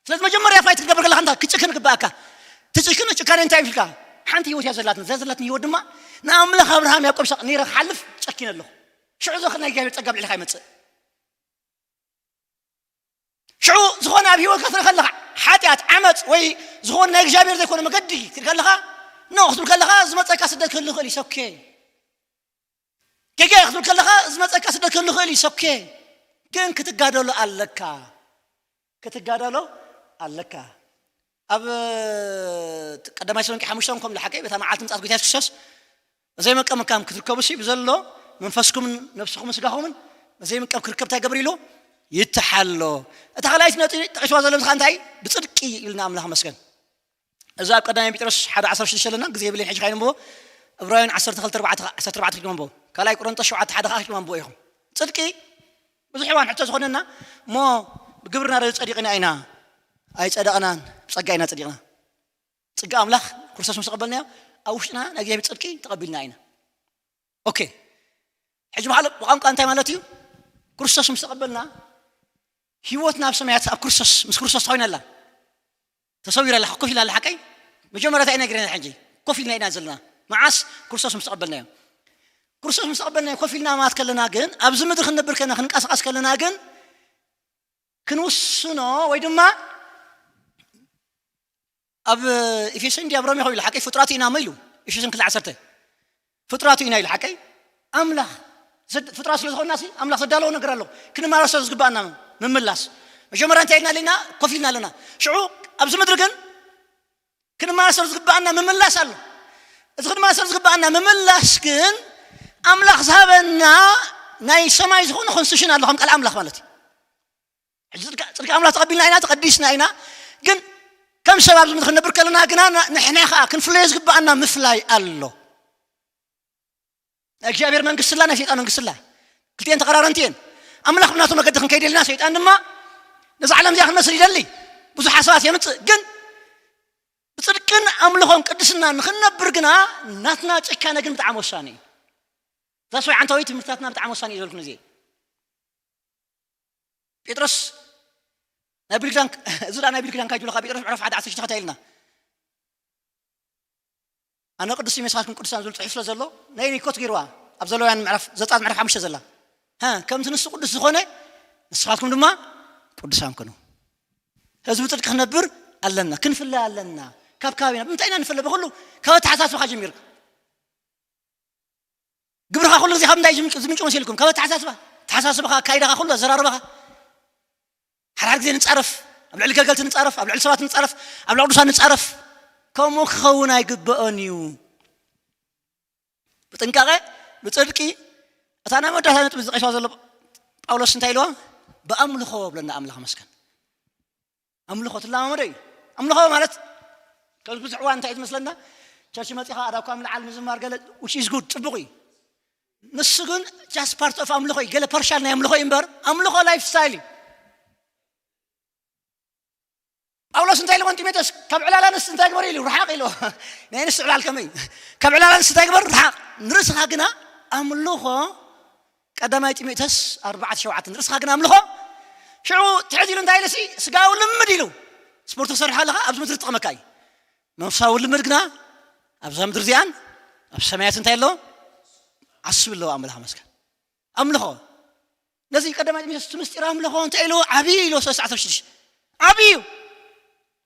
ስለዚ መጀመርያ ፋይት ክትገብር ከለኻ እንታይ? ክጭክን ይግበኣካ። ትጭክን ጭካኔ እንታይ ይብልካ? ሓንቲ ህይወት እያ ዘላትና። እዛ ዘላትና ህይወት ድማ ንኣምላኽ ኣብርሃም ያዕቆብ ይስሐቅ ነይረ ክሓልፍ ጨኪነ ኣለኹ። ሽዑ ዘኽእል ናይ እግዚኣብሔር ጸጋ ኣብ ልዕሌኻ ይመጽእ። ሽዑ ዝኾነ ኣብ ህይወትካ ትርኢ ከለኻ ሓጢኣት፣ ዓመጽ ወይ ዝኾነ ናይ እግዚኣብሔር ዘይኮነ መገዲ ትርኢ ከለኻ፣ ኖ ክትብል ከለኻ ዝመጸካ ስደት ክህሉ ይኽእል እዩ። ኦኬ። ጌጋ ክትብል ከለኻ ዝመጸካ ስደት ክህሉ ይኽእል እዩ። ኦኬ። ግን ክትጋደሎ ኣለካ። ክትጋደሎ ኣለካ። ኣብ ቀዳማይ ተሰሎንቄ ሓሙሽተ ከም ዝሓቀ በታ መዓልቲ ምጽኣት ጎይታ የሱስ ክርስቶስ ዘይመቀምካም ክትርከቡ ሲ ብዘሎ መንፈስኩምን ነፍስኹምን ስጋኹምን ዘይምቀም ክርከብ እንታይ ገብር ኢሉ ይተሓሎ። እታ ካልኣይቲ ነጥቢ ጠቂስዋ ዘሎ ምዝኻ እንታይ? ብጽድቂ ኢልና ኣምላኽ መስገን። እዚ ኣብ ቀዳማይ ጴጥሮስ ሓደ ዓሰርተ ሽዱሽተ ኣለና፣ ግዜ የብለይን ሕጂ ካይንብቦ። ዕብራውያን ዓሰርተ ክልተ ኣርባዕተ፣ ዓሰርተ ኣርባዕተ ክድግሞ ኣንብቦ። ካልኣይ ቆሮንቶስ ሸውዓተ ሓደ ከዓ ክድግሞ ኣንብቦ ኢኹም። ጽድቂ ብዙሕ እዋን ሕቶ ዝኾነና እሞ ብግብርና ዶ ጸዲቕና ኢና? ኣይጸደቕናን፣ ብጸጋ ኢና ጸዲቕና። ጽጋ ኣምላኽ ክርስቶስ ምስ ተቐበልናዮ ኣብ ውሽጥና ናይ እግዚኣብሔር ጽድቂ ተቐቢልና ኢና። ኦኬ። ሕጂ ብሓለ ብቋንቋ እንታይ ማለት እዩ? ክርስቶስ ምስ ተቐበልና ህይወትና ኣብ ሰማያት ኣብ ክርስቶስ፣ ምስ ክርስቶስ ተኾይና ኣላ። ተሰዊራ ኣላ፣ ኮፍ ኢላ ኣላ ሓቀይ? መጀመርያ እንታይ ኢና ገይርና ሕጂ? ኮፍ ኢልና ኢና ዘለና። መዓስ? ክርስቶስ ምስ ተቐበልናዮ። ክርስቶስ ምስ ተቐበልናዮ ኮፍ ኢልና ማለት ከለና ግን ኣብዚ ምድሪ ክንነብር ከለና ክንቀሳቐስ ከለና ግን ክንውስኖ ወይ ድማ ኣብ ኤፌሶን ድያ ኣብ ሮሜ ኮይኑ ሓቀይ ፍጡራት ኢና እሞ ኢሉ። ኤፌሶን ክልተ ዓሰርተ ፍጡራት ኢና ኢሉ ሓቀይ ኣምላኽ ዘድ-፣ ፍጡራት ስለ ዝኾንና ሲ ኣምላኽ ዘዳለዎ ነገር ኣሎ። ክንመላለሶ ዝግባኣና ምምላስ። መጀመርያ እንታይ ኢልና ኣለና? ኮፍ ኢልና ኣለና። ሽዑ ኣብዚ ምድሪ ግን ክንመላለሶ ዝግባኣና ምምላስ ኣሎ። እዚ ክንመላለሶ ዝግባኣና ምምላስ ግን ኣምላኽ ዝሃበና ናይ ሰማይ ዝኾነ ኮንስቲቱሽን ኣሎ፣ ከም ቃል ኣምላኽ ማለት እዩ። ሕጂ ጽድቂ፣ ጽድቂ ኣምላኽ ተቐቢልና ኢና፣ ተቐዲስና ኢና። ግን ከም ሰብ ኣብዚ ምድሪ ክንነብር ከለና ግና ና-፣ ንሕና ኸኣ ክንፍለዮ ዝግባኣና ምፍላይ ኣሎ። ናይ እግዚኣብሔር መንግስቲ ኣላ፣ ናይ ሰይጣን መንግስቲ ኣላ። ክልቲኤን ተቐራረንቲ እየን። ኣምላኽ ብናቱ መገዲ ክንከይድ ኢልና፣ ሰይጣን ድማ ነዛ ዓለም እዚኣ ክንመስል ይደሊ። ብዙሕ ሓሳባት የምጽእ። ግን ብጽድቅን ኣምልኾን ቅድስና ንኽንነብር ግና ናትና ጭካነ ግን ብጣዕሚ ወሳኒ እዩ። እዛ ሰውዓንታዊ ትምህርትታትና ብጣዕሚ ወሳኒ እዩ ዘልኩ ነዚ። ጴጥሮስ ናይ ብሉይ ኪዳን፣ እዚ ደኣ ናይ ብሉይ ኪዳን ካይቱ ለካ ጴጥሮስ ምዕራፍ ሓደ ዓሰርተ ሽዱሽተ እንታይ ኢልና? ኣነ ቅዱስ እዩ፣ ንስኻትኩም ቅዱሳን ዝብል ጽሑፍ ስለ ዘሎ፣ ናይ ኒኮት ገይርዋ ኣብ ዘለውያን ምዕራፍ፣ ዘጸኣት ምዕራፍ ሓሙሽተ ዘላ። ሃ፣ ከምቲ ንሱ ቅዱስ ዝኾነ፣ ንስኻትኩም ድማ ቅዱሳን ኩኑ። ህዝቢ ጽድቂ ክነብር ኣለና፣ ክንፍለ ኣለና። ካብ ከባቢና፣ ብምንታይ ኢና ንፍለ? ብኹሉ፣ ካብ ኣተሓሳስባኻ ጀሚርካ። ግብርኻ ኩሉ ግዜ ካብ እንታይ ዝምንጩ፣ ዝምንጩ መሲልኩም? ካብ ኣተሓሳስባ። ኣተሓሳስባኻ፣ ኣካይዳኻ፣ ኩሉ ኣዘራርባኻ። ሓድሓድ ግዜ ንጻረፍ፣ ኣብ ልዕሊ ገልገልቲ ንጻረፍ፣ ኣብ ልዕሊ ሰባት ንጻረፍ፣ ኣብ ልዕሊ ቅዱሳን ንጻረፍ። ከምኡ ክኸውን ኣይግበኦን እዩ። ብጥንቃቐ፣ ብጽድቂ፣ እታ ናይ መወዳእታ ነጥቢ ዝጠቂስዋ ዘሎ ጳውሎስ እንታይ ኢልዋ? ብኣምልኾ ብለና። ኣምላኽ መስገን። ኣምልኾ ትለማመዶ እዩ። ኣምልኾ ማለት፣ ከዚ ብዙሕ እዋን እንታይ እዩ ዝመስለና? ቸርች መጺኻ ኣዳኳ ምልዓል፣ ምዝማር፣ ገለ፣ which is good፣ ጽቡቕ እዩ። ንሱ ግን just part of ኣምልኾ እዩ፣ ገለ ፓርሻል ናይ ኣምልኾ እዩ እምበር፣ ኣምልኾ ላይፍ ስታይል እዩ። ጳውሎስ እንታይ ኢልዎ ንጢሞቴዎስ? ካብ ዕላል ኣንስቲ እንታይ ግበር ኢሉ? ርሓቕ ኢልዎ። ናይ ኣንስቲ ዕላል ከመይ እዩ? ካብ ዕላል ኣንስቲ እንታይ ግበር? ርሓቕ። ንርእስኻ ግና ኣምልኾ፣ ቀዳማይ ጢሞቴዎስ ኣርባዕተ ሸውዓተ፣ ንርእስኻ ግና ኣምልኾ። ሽዑ ትሕት ኢሉ እንታይ ኢሉ? ሲ ስጋዊ ልምድ ኢሉ፣ ስፖርት ክሰርሕ ኣለኻ ኣብዚ ምድሪ ትጠቕመካ እዩ። መንፈሳዊ ልምድ ግና ኣብዛ ምድሪ እዚኣን ኣብ ሰማያት እንታይ ኣሎ? ዓስቢ ኣለዎ። ኣምላኽ መስገን። ኣምልኾ። ነዚ ቀዳማይ ጢሞቴዎስ እቲ ምስጢር ኣምልኾ እንታይ ኢልዎ? ዓብዪ ኢልዎ። ሰለስተ ዓሰርተ ሽዱሽተ ዓብዪ እዩ።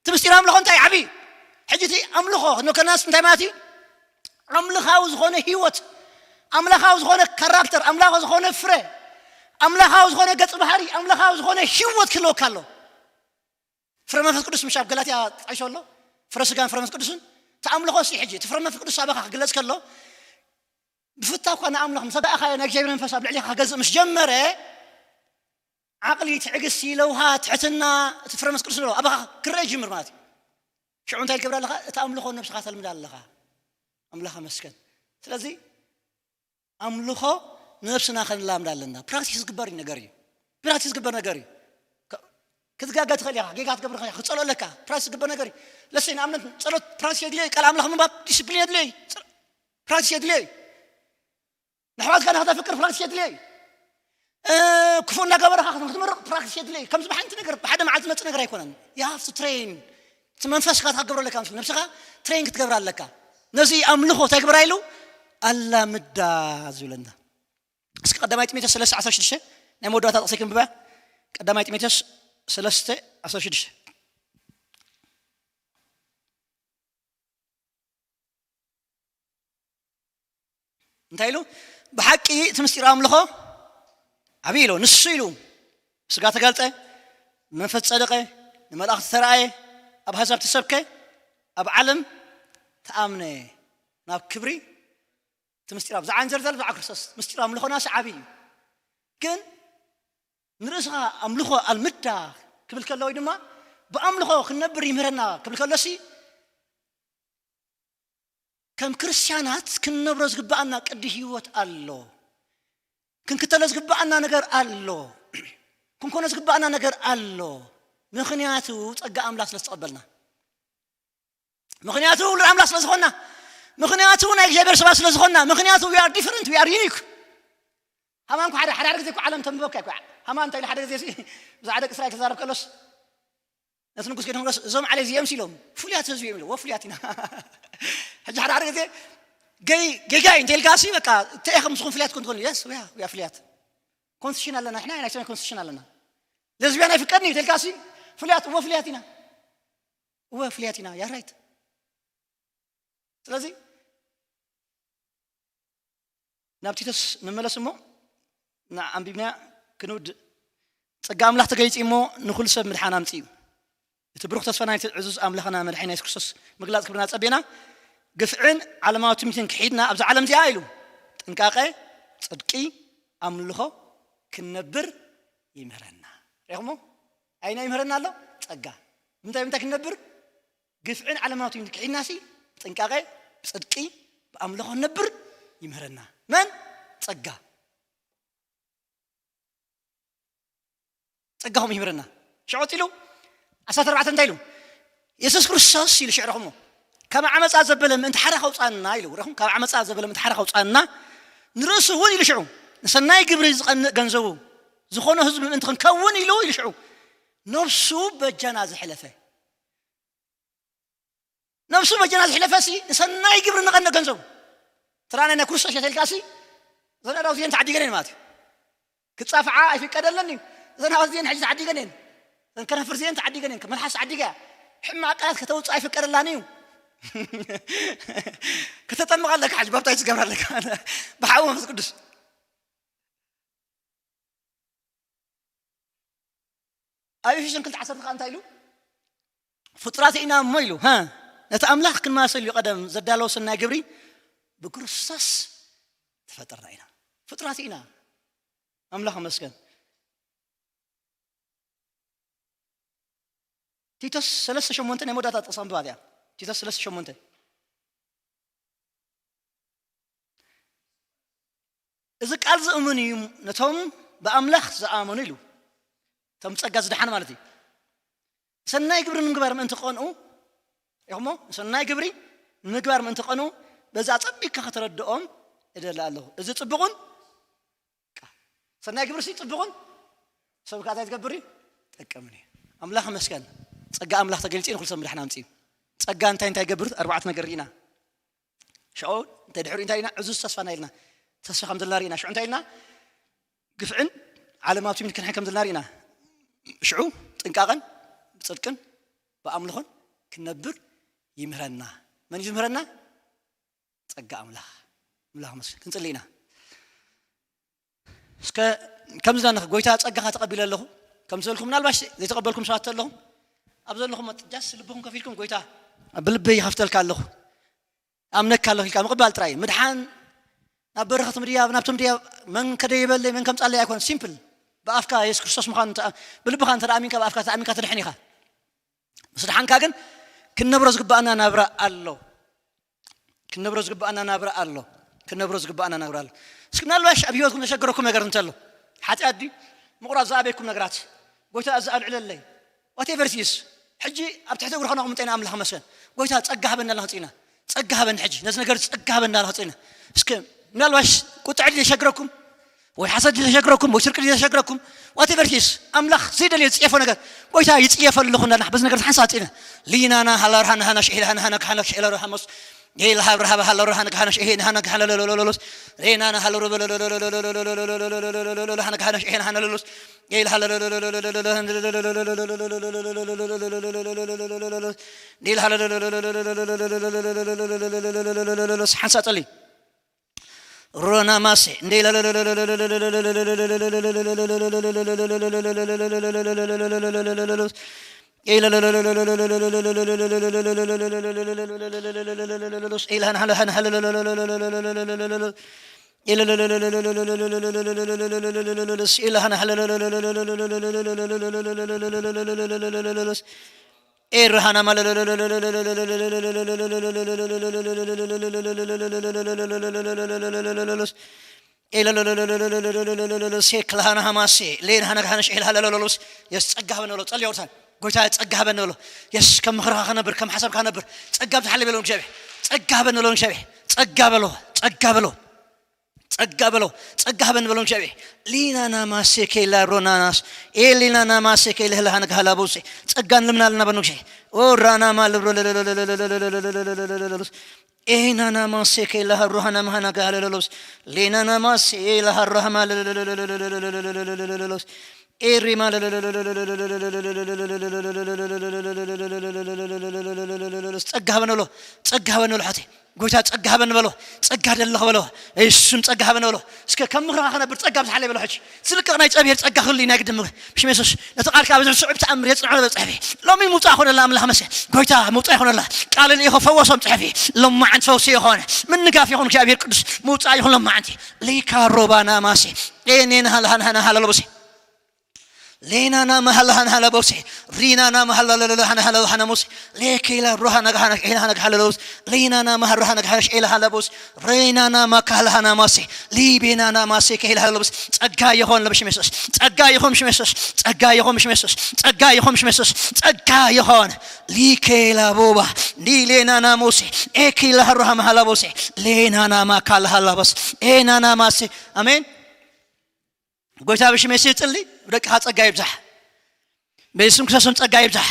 እቲ ምስጢር ኣምልኾ እንታይ? ዓብዪ እዩ። ሕጂ እቲ ኣምልኾ ክንብል ከለናስ እንታይ ማለት እዩ? ኣምላኻዊ ዝኾነ ህይወት፣ ኣምላኻዊ ዝኾነ ካራክተር፣ ኣምላኻዊ ዝኾነ ፍረ፣ ኣምላኻዊ ዝኾነ ገጽ ባህሪ፣ ኣምላኻዊ ዝኾነ ህይወት ክህልወካ ኣሎ። ፍረ መንፈስ ቅዱስ ምሽ ኣብ ገላትያ ተጠቒሱ ኣሎ። ፍረ ስጋን ፍረ መንፈስ ቅዱስን። እቲ ኣምልኾ ሲ ሕጂ፣ እቲ ፍረ መንፈስ ቅዱስ ኣባኻ ክግለጽ ከሎ፣ ብፍታው እኳ ንኣምላኽ ምስ ኣጋእኻዮ፣ ናይ እግዚኣብሔር መንፈስ ኣብ ልዕሌኻ ክገዝእ ምስ ጀመረ፣ ዓቕሊ፣ ትዕግስቲ፣ ለውሃ፣ ትሕትና፣ እቲ ፍረ መንፈስ ቅዱስ ኣለዎ፣ ኣባኻ ክረአ ይጅምር ማለት እዩ። ሽዑ እንታይ ትገብር ኣለኻ? እቲ ኣምልኾ ነብስኻ ተልምድ ኣለኻ። ኣምላኽ ኣመስገን። ስለዚ ኣምልኾ ነብስና ከንላምድ ኣለና። ፕራክቲስ ዝግበር ነገር እዩ። ፕራክቲስ ዝግበር ነገር እዩ። ከ-፣ ክትጋገ ትኽእል ኢኻ፣ ጌጋ ክትገብር ትኽእል ኢኻ፣ ክትጸልኦ ኣለካ። ፕራክቲስ ዝግበር ነገር እዩ። ለሰይ ንኣብነት ጸሎት ፕራክቲስ የድልዮ እዩ። ቃል ኣምላኽ ምንባብ ዲስፕሊን የድልዮ እዩ። ጸ-፣ ፕራክቲስ የድልዮ እዩ። ንኣሕዋትካ ንኽተፍቅር ፕራክቲስ የድልዮ እዩ። እ፣ ክፉእ እናገበርኻ ክትምርቕ ፕራክቲስ የድልዮ እዩ። ከምዚ ብሓንቲ ነገር፣ ብሓደ መዓልቲ ዝመጽእ ነገር ኣይኮነን። You have to train። እቲ መንፈስካ ክትገብሮ ኣለካ፣ ምስ ነብስኻ ትሬን ክትገብር ኣለካ። ነዚ ኣምልኾ እንታይ ግበራ ኢሉ? ኣላምዳ ዝብለና። እስኪ ቀዳማይ ጢሞቴዎስ ሰለስተ ዓሰርተ ሽዱሽተ፣ ናይ መወዳእታ ጥቕሲ ክንብባ። ቀዳማይ ጢሞቴዎስ ሰለስተ ዓሰርተ ሽዱሽተ። እንታይ ኢሉ? ብሓቂ እቲ ምስጢር ኣምልኾ ዓብዪ ኢሉ። ንሱ ኢሉ፣ ስጋ ተገልጠ፣ መንፈስ ጸደቐ፣ ንመላእኽቲ ተራእየ፣ ኣብ ኣሕዛብ ተሰብከ፣ ኣብ ዓለም ተኣምነ፣ ናብ ክብሪ እቲ ምስጢር ኣብ ዝዓንዘር ዘሎ ብዛዕባ ክርስቶስ ምስጢር ኣምልኾና ሲ ዓብዪ እዩ። ግን ንርእስኻ ኣምልኾ ኣልምዳ ክብል ከሎ ወይ ድማ ብኣምልኾ ክንነብር ይምህረና ክብል ከሎሲ ከም ክርስትያናት ክንነብሮ ዝግብኣና ቅዲ ህይወት ኣሎ። ክንክተሎ ዝግብኣና ነገር ኣሎ። ክንኮኖ ዝግብኣና ነገር ኣሎ። ምኽንያቱ ጸጋ ኣምላኽ ስለ ዝተቐበልና። ምኽንያቱ ውሉድ ኣምላኽ ስለ ዝኾንና። ምኽንያቱ ናይ እግዚኣብሔር ሰባት ስለ ዝኾንና። ምኽንያቱ we are different, we are unique። ሃማን እኮ ሓደ፣ ሓደ፣ ሓደ ግዜ እኮ ዓለም ተንብበካ እኮ። ሃማን እንታይ ኢሉ ሓደ ግዜ ሲ፣ ብዛዕባ ደቂ እስራኤል ክዛረብ ከሎስ፣ ነቲ ንጉስ ጌድሆን ከሎስ፣ "እዞም ዓሌት እዚኦም ሲ ኢሎም፣ ፍሉያት ህዝቢ እዮም" ኢሉ። "ወ ፍሉያት ኢና።" ሕጂ ሓደ፣ ሓደ ግዜ፣ "ገይ-፣ ጌጋይ" እንተ ኢልካ ሲ፣ በቃ፣ "እንታይ ኢኹም ንስኹም ፍሉያት ኮን ትኾኑ?" "የስ፣ we are፣ we are ፍሉያት። ኮንስቲቱሽን ኣለና፣ ንሕና ናይ ሰማይ ኮንስቲቱሽን ኣለና። ለዝብያን ኣይፍቀድን እዩ" እንተ ኢልካ ሲ፣ "ፍሉያት፣ እወ ፍሉያት ኢና። እወ ፍሉያት ኢና፣ you are right።" ስለዚ ናብ ቲቶስ ንመለስ እሞ፣ ንዓ ኣንቢብና ክንውድእ። ጸጋ ኣምላኽ ተገሊጹ እሞ ንኹሉ ሰብ ምድሓን ኣምጺኡ። እቲ ብሩኽ ተስፋ ናይቲ ዕዙዝ ኣምላኽና መድሓኒና የሱስ ክርስቶስ ምግላጽ ክብርና ጸቤና፣ ግፍዕን ዓለማዊ ትምኒትን ክሒድና ኣብዛ ዓለም እዚኣ ኢሉ ጥንቃቐ፣ ጽድቂ፣ ኣምልኾ ክንነብር ይምህረና። ርኢኹሞ? ኣይና ይምህረና ኣሎ? ጸጋ። ብምንታይ ብምንታይ ክንነብር? ግፍዕን ዓለማዊ ትምኒትን ክሒድናሲ ብጥንቃቐ፣ ብጽድቂ፣ ብኣምልኾ ክንነብር ይምህረና። መን? ጸጋ። ጸጋ ከምኡ ይምህረና። ሽዑ ቀጺሉ ዓሰርተ ኣርባዕተ እንታይ ኢሉ? የሱስ ክርስቶስ ኢሉ ሽዑ ረኹሞ። ካብ ዓመጻ ዘበለ ምእንቲ ሓደ ከውጻና ኢሉ። ረኹም፣ ካብ ዓመጻ ዘበለ ምእንቲ ሓደ ከውጻና፣ ንርእሱ እውን ኢሉ ሽዑ፣ ንሰናይ ግብሪ ዝቐንእ ገንዘቡ ዝኾኖ ህዝቢ ምእንቲ ክንከውን ኢሉ ኢሉ ሽዑ፣ ነብሱ በጃና ዘሕለፈ። ነብሱ በጀና ዝሕለፈሲ ንሰናይ ግብሪ ንቐንእ ገንዘቡ። ትራና ናይ ክርስቶስ የተልካሲ፣ እዘን ኣዳውት እዚአን ተዓዲገን እየን ማለት እዩ። ክጻፍዓ ኣይፍቀደለን እዩ። እዘን ኣዋልድ እዚአን ሕጂ ተዓዲገን እየን። እዘን ከናፍር እዚአን ተዓዲገን እየን። መልሓስ ተዓዲጋ እያ። ሕማቕ ቃላት ከተውጽእ ኣይፍቀደላን እዩ። ከተጠምቕ ኣለካ፣ ሕጂ ባፕታይዝ ትገብር ኣለካ። ብሓዊ መንፈስ ቅዱስ። ኣብ ኤፌሶን ክልተ ዓሰርተ ከኣ እንታይ ኢሉ? ፍጡራት ኢና እሞ ኢሉ፣ ሃ? ነቲ ኣምላኽ ክንማሰል እዩ ቀደም ዘዳለዎ ሰናይ ግብሪ። ብክርስቶስ ተፈጠርና ኢና። ፍጡራት ኢና። ኣምላኽ ይመስገን። ቲቶስ ሰለስተ ሸሞንተ ናይ መወዳእታ ጥቕሲ ኣንብባ እዚኣ። ቲቶስ ሰለስተ ሸሞንተ። እዚ ቃል ዝእምኑ እዩ ነቶም ብኣምላኽ ዝኣመኑ ኢሉ። እቶም ጸጋ ዝደሓን ማለት እዩ። ሰናይ ግብሪ ንምግባር ምእንቲ ክቐንኡ ኢኹሞ፣ ሰናይ ግብሪ ንምግባር ምእንቲ ክቐንኡ በዚ ኣጸቢቅካ ከተረድኦም እደሊ ኣለኹ። እዚ ጽቡቕን ሰናይ ግብርሲ ጽቡቕን ሰብ ከኣ እንታይ ትገብር እዩ? ጠቅምን እዩ። ኣምላኽ ይመስገን። ጸጋ ኣምላኽ ተገሊጹ እዩ ንኹሉ ሰብ ምድሓን ኣምጺኡ። ጸጋ እንታይ እንታይ ይገብር? ኣርባዕተ ነገር ርኢና። ሽዑ እንታይ ድሕሪኡ እንታይ ኢና? ዕዙዝ ተስፋ ናይ ኢልና። ተስፋ ከም ዘለና ርኢና። ሽዑ እንታይ ኢልና? ግፍዕን ዓለማዊ ትምኒት ክንሕን ከም ዘለና ርኢና። ሽዑ ጥንቃቐን ብጽድቅን ብኣምልኾን ክንነብር ይምህረና። መን እዩ ዝምህረና? ጸጋ ኣምላኽ። ኣምላኽ ይመስገን። ክንጽሊ ኢና። እስከ ከምዚ ዳንኽ ጎይታ ጸጋኻ ተቐቢለ ኣለኹ። ከም ዝበልኩም ምናልባሽ ዘይተቐበልኩም ሰባት ኣለኹም። ኣብ ዘለኹም ጃስ ልብኹም ከፊልኩም ጎይታ ኣብ ልበይ ይኸፍተልካ ኣለኹ። ኣምነካ ኣለኹ ኢልካ ምቕባል ጥራይ እዩ። ምድሓን ናብ በረኸት ምድያብ፣ ናብቲ ምድያብ መን ከደይበለይ፣ መን ከምጻለይ ኣይኮን። ሲምፕል። ብኣፍካ የሱስ ክርስቶስ ምዃኑ እንተ-፣ ብልብኻ እንተ ኣሚንካ፣ ብኣፍካ ተኣሚንካ ትድሕን ኢኻ። ምስ ድሓንካ ግን ክንነብሮ ዝግባኣና ናብራ ኣሎ። ክንነብሮ ዝግባኣና ናብራ ኣሎ። ክንነብሮ ዝግባኣና ናብራ ኣሎ። እስኪ ምናልባሽ ኣብ ህይወትኩም ዘሸገረኩም ነገር እንተሎ፣ ሓጢኣት ድዩ? ምቑራጽ ዝኣበየኩም ነገራት፣ ጎይታ እዚ ኣልዕለለይ፣ ዋቴቨር ኢት ኢዝ። ሕጂ ኣብ ትሕቲ እግሩ ከነቕምጦ ኢና። ኣምላኽ ይመስገን። ጎይታ ጸጋ ሃበና ኣለና ክጽኢና። ጸጋ ሃበኒ ሕጂ። ነዚ ነገር ጸጋ ሃበና ኣለና ክጽኢና። እስኪ ምናልባሽ ቁጥዐ ድዩ ዘሸግረኩም? ወይ ሓሰድ ድዩ ዘሸግረኩም? ወይ ስርቂ ድዩ ዘሸግረኩም? ዋቴቨር ኢት ኢዝ። ኣምላኽ ዘይደልዮ ዝጽየፎ ነገር፣ ጎይታ ይጽየፈ ኣለኹ እንዳልና በዚ ነገር ሓንሳብ ጽኢና። ሊናና ሃላር ሃና ሃና ሽኤል ሃና ሃና ሃና ሽኤል ሃና ሃሞስ። ኤል ሃብር ሃበ ሃለሩ ሃና ሃና ሽኤል ሃና ሃና ለሎሎሎሎስ። ሬናና ሃለሩ ሃና ሃና ሽኤል ሃና ለሎሎስ። ኤል ሃለሩ ዲል ሃለሩ ሓንሳብ ጸሊ። ሮናማሴ እንዴ ኤረሃናማ ሴክላሃና ሃማሴ ሌን ሃነግሃነሽ ኤልሃለሎሎስ የስ ጸጋ ሃበን በሎ። ጸልዮ ርሳን ጎይታ ጸጋ ሃበን በሎ። የስ ከም ምኽርኻ ከነብር ከም ሓሳብካ ከነብር ጸጋ ብዝሓለ በሎ። እግዚኣብሔር ጸጋ ሃበን በሎ። እግዚኣብሔር ጸጋ በሎ። ጸጋ በሎ። ጸጋ በሎ። ጸጋ ሃበን በሎ። እግዚኣብሔር ሊናና ማሴ ኬላ ሮናናስ ኤሊናና ማሴ ኬላ ሃነግሃላ ቦሴ ጸጋ ንልምናልና በኖግሼ ኦ ራናማ ልብሮ ኤናና ማሴ ኬላ ሩሃና ማሃና ጋለሎሎስ ሌናና ማሴ ኤላ ሃራሃማ ለሎሎሎስ ኤሪማ ለሎሎሎስ ጸጋ ሃበን በሎ። ጸጋ ሃበን በሎ ሓቴ። ጎይታ ጸጋ ሃበን በሎ። ጸጋ ደለኽ በሎ። እሱም ጸጋ ሃበን በሎ። እስከ ከም ምኽርኻ ከነብር ጸጋ ብዝሓለይ በሎ። ሕጂ ዝልቀቕ ናይ ጸብሔር ጸጋ ክህሉ ናይ ግድም። ብሽም የሱስ ነቲ ቃልካ ኣብዚ ስዑብ ተኣምር የጽንዖ ነበር ጽሕፊ። ሎሚ ምውጻእ ይኾነላ ኣምላኽ መሲሕ። ጎይታ ምውጻእ ይኾነላ። ቃል ልኢኹ ፈወሶም ጽሕፊ። ሎማዓንቲ ፈውሲ ይኾነ። ምንጋፍ ይኹን እግዚኣብሔር ቅዱስ። ምውጻእ ይኹን ሎማዓንቲ። ሊካ ሮባና ማሲ። ኤኔን ሃልሃን ሃና ሃለሎቦሲ። ሌናና መሃላ ሃና ሃለቦሲ። ሪናና መሃላ ለለለ ሃና ሃለሎ ሃና ሞሲ። ሌኬላ ሮሃ ነጋ ሃና ኤላ ሃና ሃለሎስ። ሌናና መሃ ሮሃ ነጋ ሃና ኤላ ሃለቦስ። ሬናና ማካላ ሃና ማሲ። ሊቤናና ማሲ ኬላ ሃለሎስ። ጸጋ ይኹን ለብሽም የሱስ። ጸጋ ይኹን ሽም የሱስ። ጸጋ ይኹን ሽም የሱስ። ጸጋ ይኹን ሽም የሱስ። ጸጋ ይኹን። ሊኬላ ቦባ። ሊሌናና ሞሲ። ኤኪላ ሃሮሃ መሃላ ቦሲ። ሌናና ማካላ ሃላ ቦስ። ኤናና ማሲ። ኣሜን። ጎይታ ብሽም የሱስ ይጽሊ። ደቅኻ ጸጋ ይብዛሕ። በስም ክርስቶስም ጸጋ ይብዛሕ።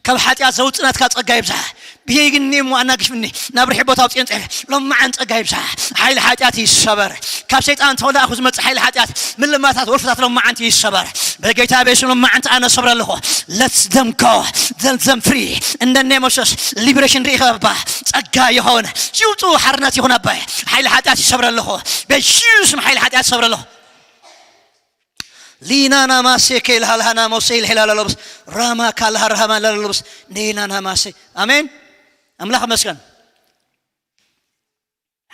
ካብ ሓጢኣት ዘውጽእ ናትካ ጸጋ ይብዛሕ። ብሄግኒ እሞ ኣናግፍኒ ናብ ርሒ ቦታ ኣውጽኤን ጽሕፍ። ሎማዓን ጸጋ ይብዛሕ። ሓይሊ ሓጢኣት ይሰበር። ካብ ሰይጣን ተወላእኹ ዝመጽእ ሓይሊ ሓጢኣት፣ ምልማታት፣ ወልፍታት ሎማዓንቲ ይሰበር። በጌታ በስም ሎማዓንቲ ኣነ ሰብረ ኣለኹ። Let them go. Let them free. In the name of Jesus. Liberation ርኢኸ ኣባ። ጸጋ ይኹን። ይውጡ ሓርነት ይኹን ኣባይ። ሓይሊ ሓጢኣት ይሰብረ ኣለኹ። በኢየሱስ ስም ሓይሊ ሓጢኣት ይሰብረ ኣለኹ። ሊናና ማሴ ኬልሃልሃና ሞሴ ኢልሄላ ለሎብስ ራማ ካልሃ ራሃማ ለሎብስ ኔናና ማሴ። ኣሜን። ኣምላኽ መስገን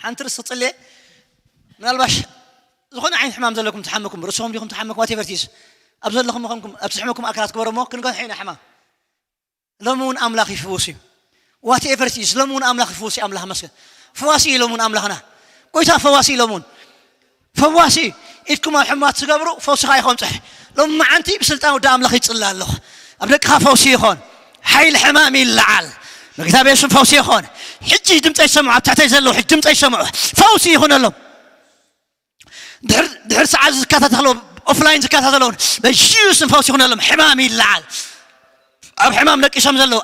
ሓንቲ ርስ ክጽልየ ምናልባሽ ዝኾነ ዓይነት ሕማም ዘለኩም ትሓመኩም ርእስኹም ዲኹም ትሓመኩም ዋቴቨርቲስ ኣብ ዘለኹም ኾንኩም ኣብ ትሕመኩም ኣካላት ክበረሞ ክንገንሖ ኢና ሕማም ሎሚ እውን ኣምላኽ ይፍውስ እዩ ዋቴቨርቲስ ሎሚ እውን ኣምላኽ ይፍውስ እዩ ኣምላኽ መስገን ፈዋሲ እዩ ሎሚ እውን ኣምላኽና ጎይታ ፈዋሲ እዩ ሎሚ እውን ፈዋሲ ኢድኩም ኣብ ሕማት ትገብሩ ፈውስኻ ይኸምፅሕ ሎም መዓንቲ ብስልጣን ወዲ ኣምላኽ ይፅላ ኣለኹ ኣብ ደቅኻ ፈውሲ ይኾን ሓይል ሕማም ይለዓል መግታቤስም ፈውሲ ይኾን ሕጂ ድምፀ ይሰምዑ ኣብ ትሕተይ ዘለዉ ሕጂ ድምፀ ይሰምዑ ፈውሲ ይኹነሎም ድሕር ሰዓት ዝከታተሎ ኦፍላይን ዝከታተለውን በሽዩ ስም ፈውሲ ይኹነሎም ሕማም ይለዓል ኣብ ሕማም ደቂሶም ዘለዉ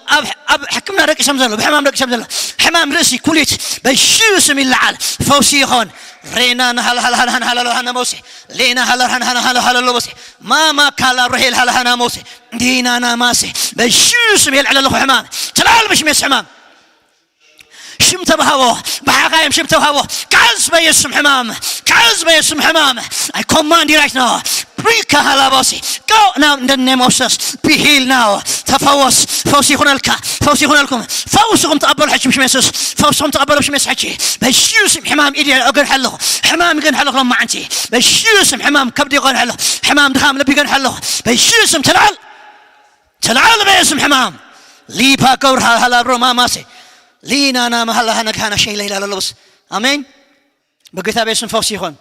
ኣብ ሕክምና ደቂሶም ዘለዉ ብሕማም ደቂሶም ዘለዉ ሕማም ርእሲ ኩሊት በሽዩ ስም ይለዓል ፈውሲ ይኾን ሬና ናሃልሃልሃልሃልሃለሃነ መውሲ ሌና ሃለሃልሃልሃለሃለሎ መውሲ ማማ ካላ ሮሄል ሃልሃና መውሲ ዲናና ማሲ በሽዩ ስም የልዕለልኹ ሕማም ትለዓል ብሽሜስ ሕማም ሽም ተባሃቦ ብሓኻይም ሽም ተባሃቦ ካዝ በየስም ሕማም ካዝ በየስም ሕማም I command you right now ሪካ ሃላባሲ go now in the name of Jesus be healed now ተፈወስ ፈውስ ይኹነልካ ፈውስ ይኹነልኩም ፈውስኹም ተቐበሉ ሕጂ ብሽም የሱስ ፈውስኹም ተቐበሉ ብሽም የሱስ ሕጂ በሽዩ ስም ሕማም ኢድ ገንሐ ኣለኹ ሕማም ገንሐ ኣለኹ ሎም መዓንቲ በሽዩ ስም ሕማም ከብዲ ገንሐ ኣለኹ ሕማም ድኻም ልቢ ገንሐ ኣለኹ በሽዩ ስም ተልዓል ተልዓል በየስም ሕማም ሊፓ ገብር ሃላብሮ ማማሴ ሊናና መሃላሃ ነግሃና ሸይለ ይላል ኣለውስ ኣሜን በጌታ በየስም ፈውስ ይኾን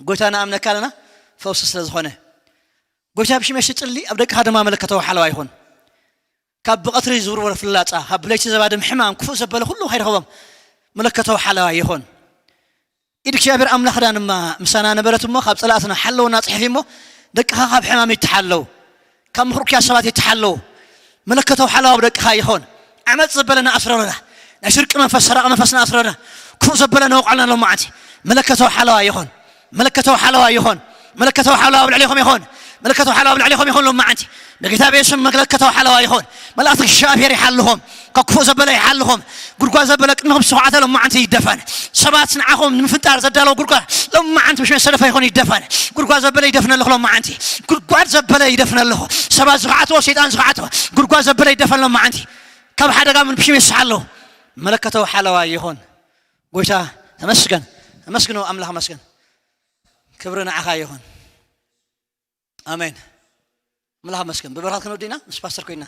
ጎይታ ንኣምነካ ኣለና ፈውስ ስለ ዝኾነ ጎይታ ብሽመሽ ጽሊ ኣብ ደቅኻ ድማ መለከተው ሓለዋ ይኹን ካብ ብቐትሪ ዝውርወር ፍላጻ ካብ ብለይቲ ዘባድም ሕማም ክፉእ ዘበለ ኩሉ ከይረኸቦም መለከተው ሓለዋ ይኹን ኢድ እግዚኣብሔር ኣምላኽና ድማ ምሳና ነበረት እሞ ካብ ጸላእትና ሓለውና ጽሕፊ እሞ ደቅኻ ካብ ሕማም ይተሓለው ካብ ምኽሩክያ ሰባት ይተሓለው መለከተው ሓለዋ ኣብ ደቅኻ ይኾን ዓመፅ ዘበለ ንኣስረረና ናይ ስርቂ መንፈስ ሰራቂ መንፈስ ንኣስረረና ክፉእ ዘበለ ነወቋልና ሎም መዓንቲ መለከተው ሓለዋ ይኾን መለከተው ሓለዋ ይኾን መለከተው ሓለዋ ኣብ ልዕሌኹም ይኾን መለከተው ሓለዋ ኣብ ልዕሌኹም ይኾን ሎም መዓንቲ ንጌታ ቤስም መለከተው ሓለዋ ይኾን መልኣክቲ እግዚኣብሔር ይሓልኹም ካብ ክፉእ ዘበለ ይሓልኹም ጉድጓድ ዘበለ ቅድሚኹም ዝሰኹዓተ ሎም መዓንቲ ይደፈን ሰባት ንዓኹም ንምፍንጣር ዘዳለዎ ጉድጓድ ሎም መዓንቲ ብሽመ ሰለፈ ይኾን ይደፈን ጉድጓድ ዘበለ ይደፍነልኹ ሎም መዓንቲ ጉድጓድ ዘበለ ይደፍነልኹ ሰባት ዝኸዓትዎ ሰይጣን ዝኸዓትዎ ጉድጓድ ዘበለ ይደፈን ሎም መዓንቲ ካብ ሓደጋ ምን ብሽም የስሓለሁ መለከተው ሓለዋ ይኾን ጎይታ ተመስገን ተመስግኖ ኣምላኽ መስገን ክብሪ ንዓኻ ይኹን ኣሜን ኣምላኽ መስገን ብበረኻት ክንወዲና ምስ ፓስተር ኮይና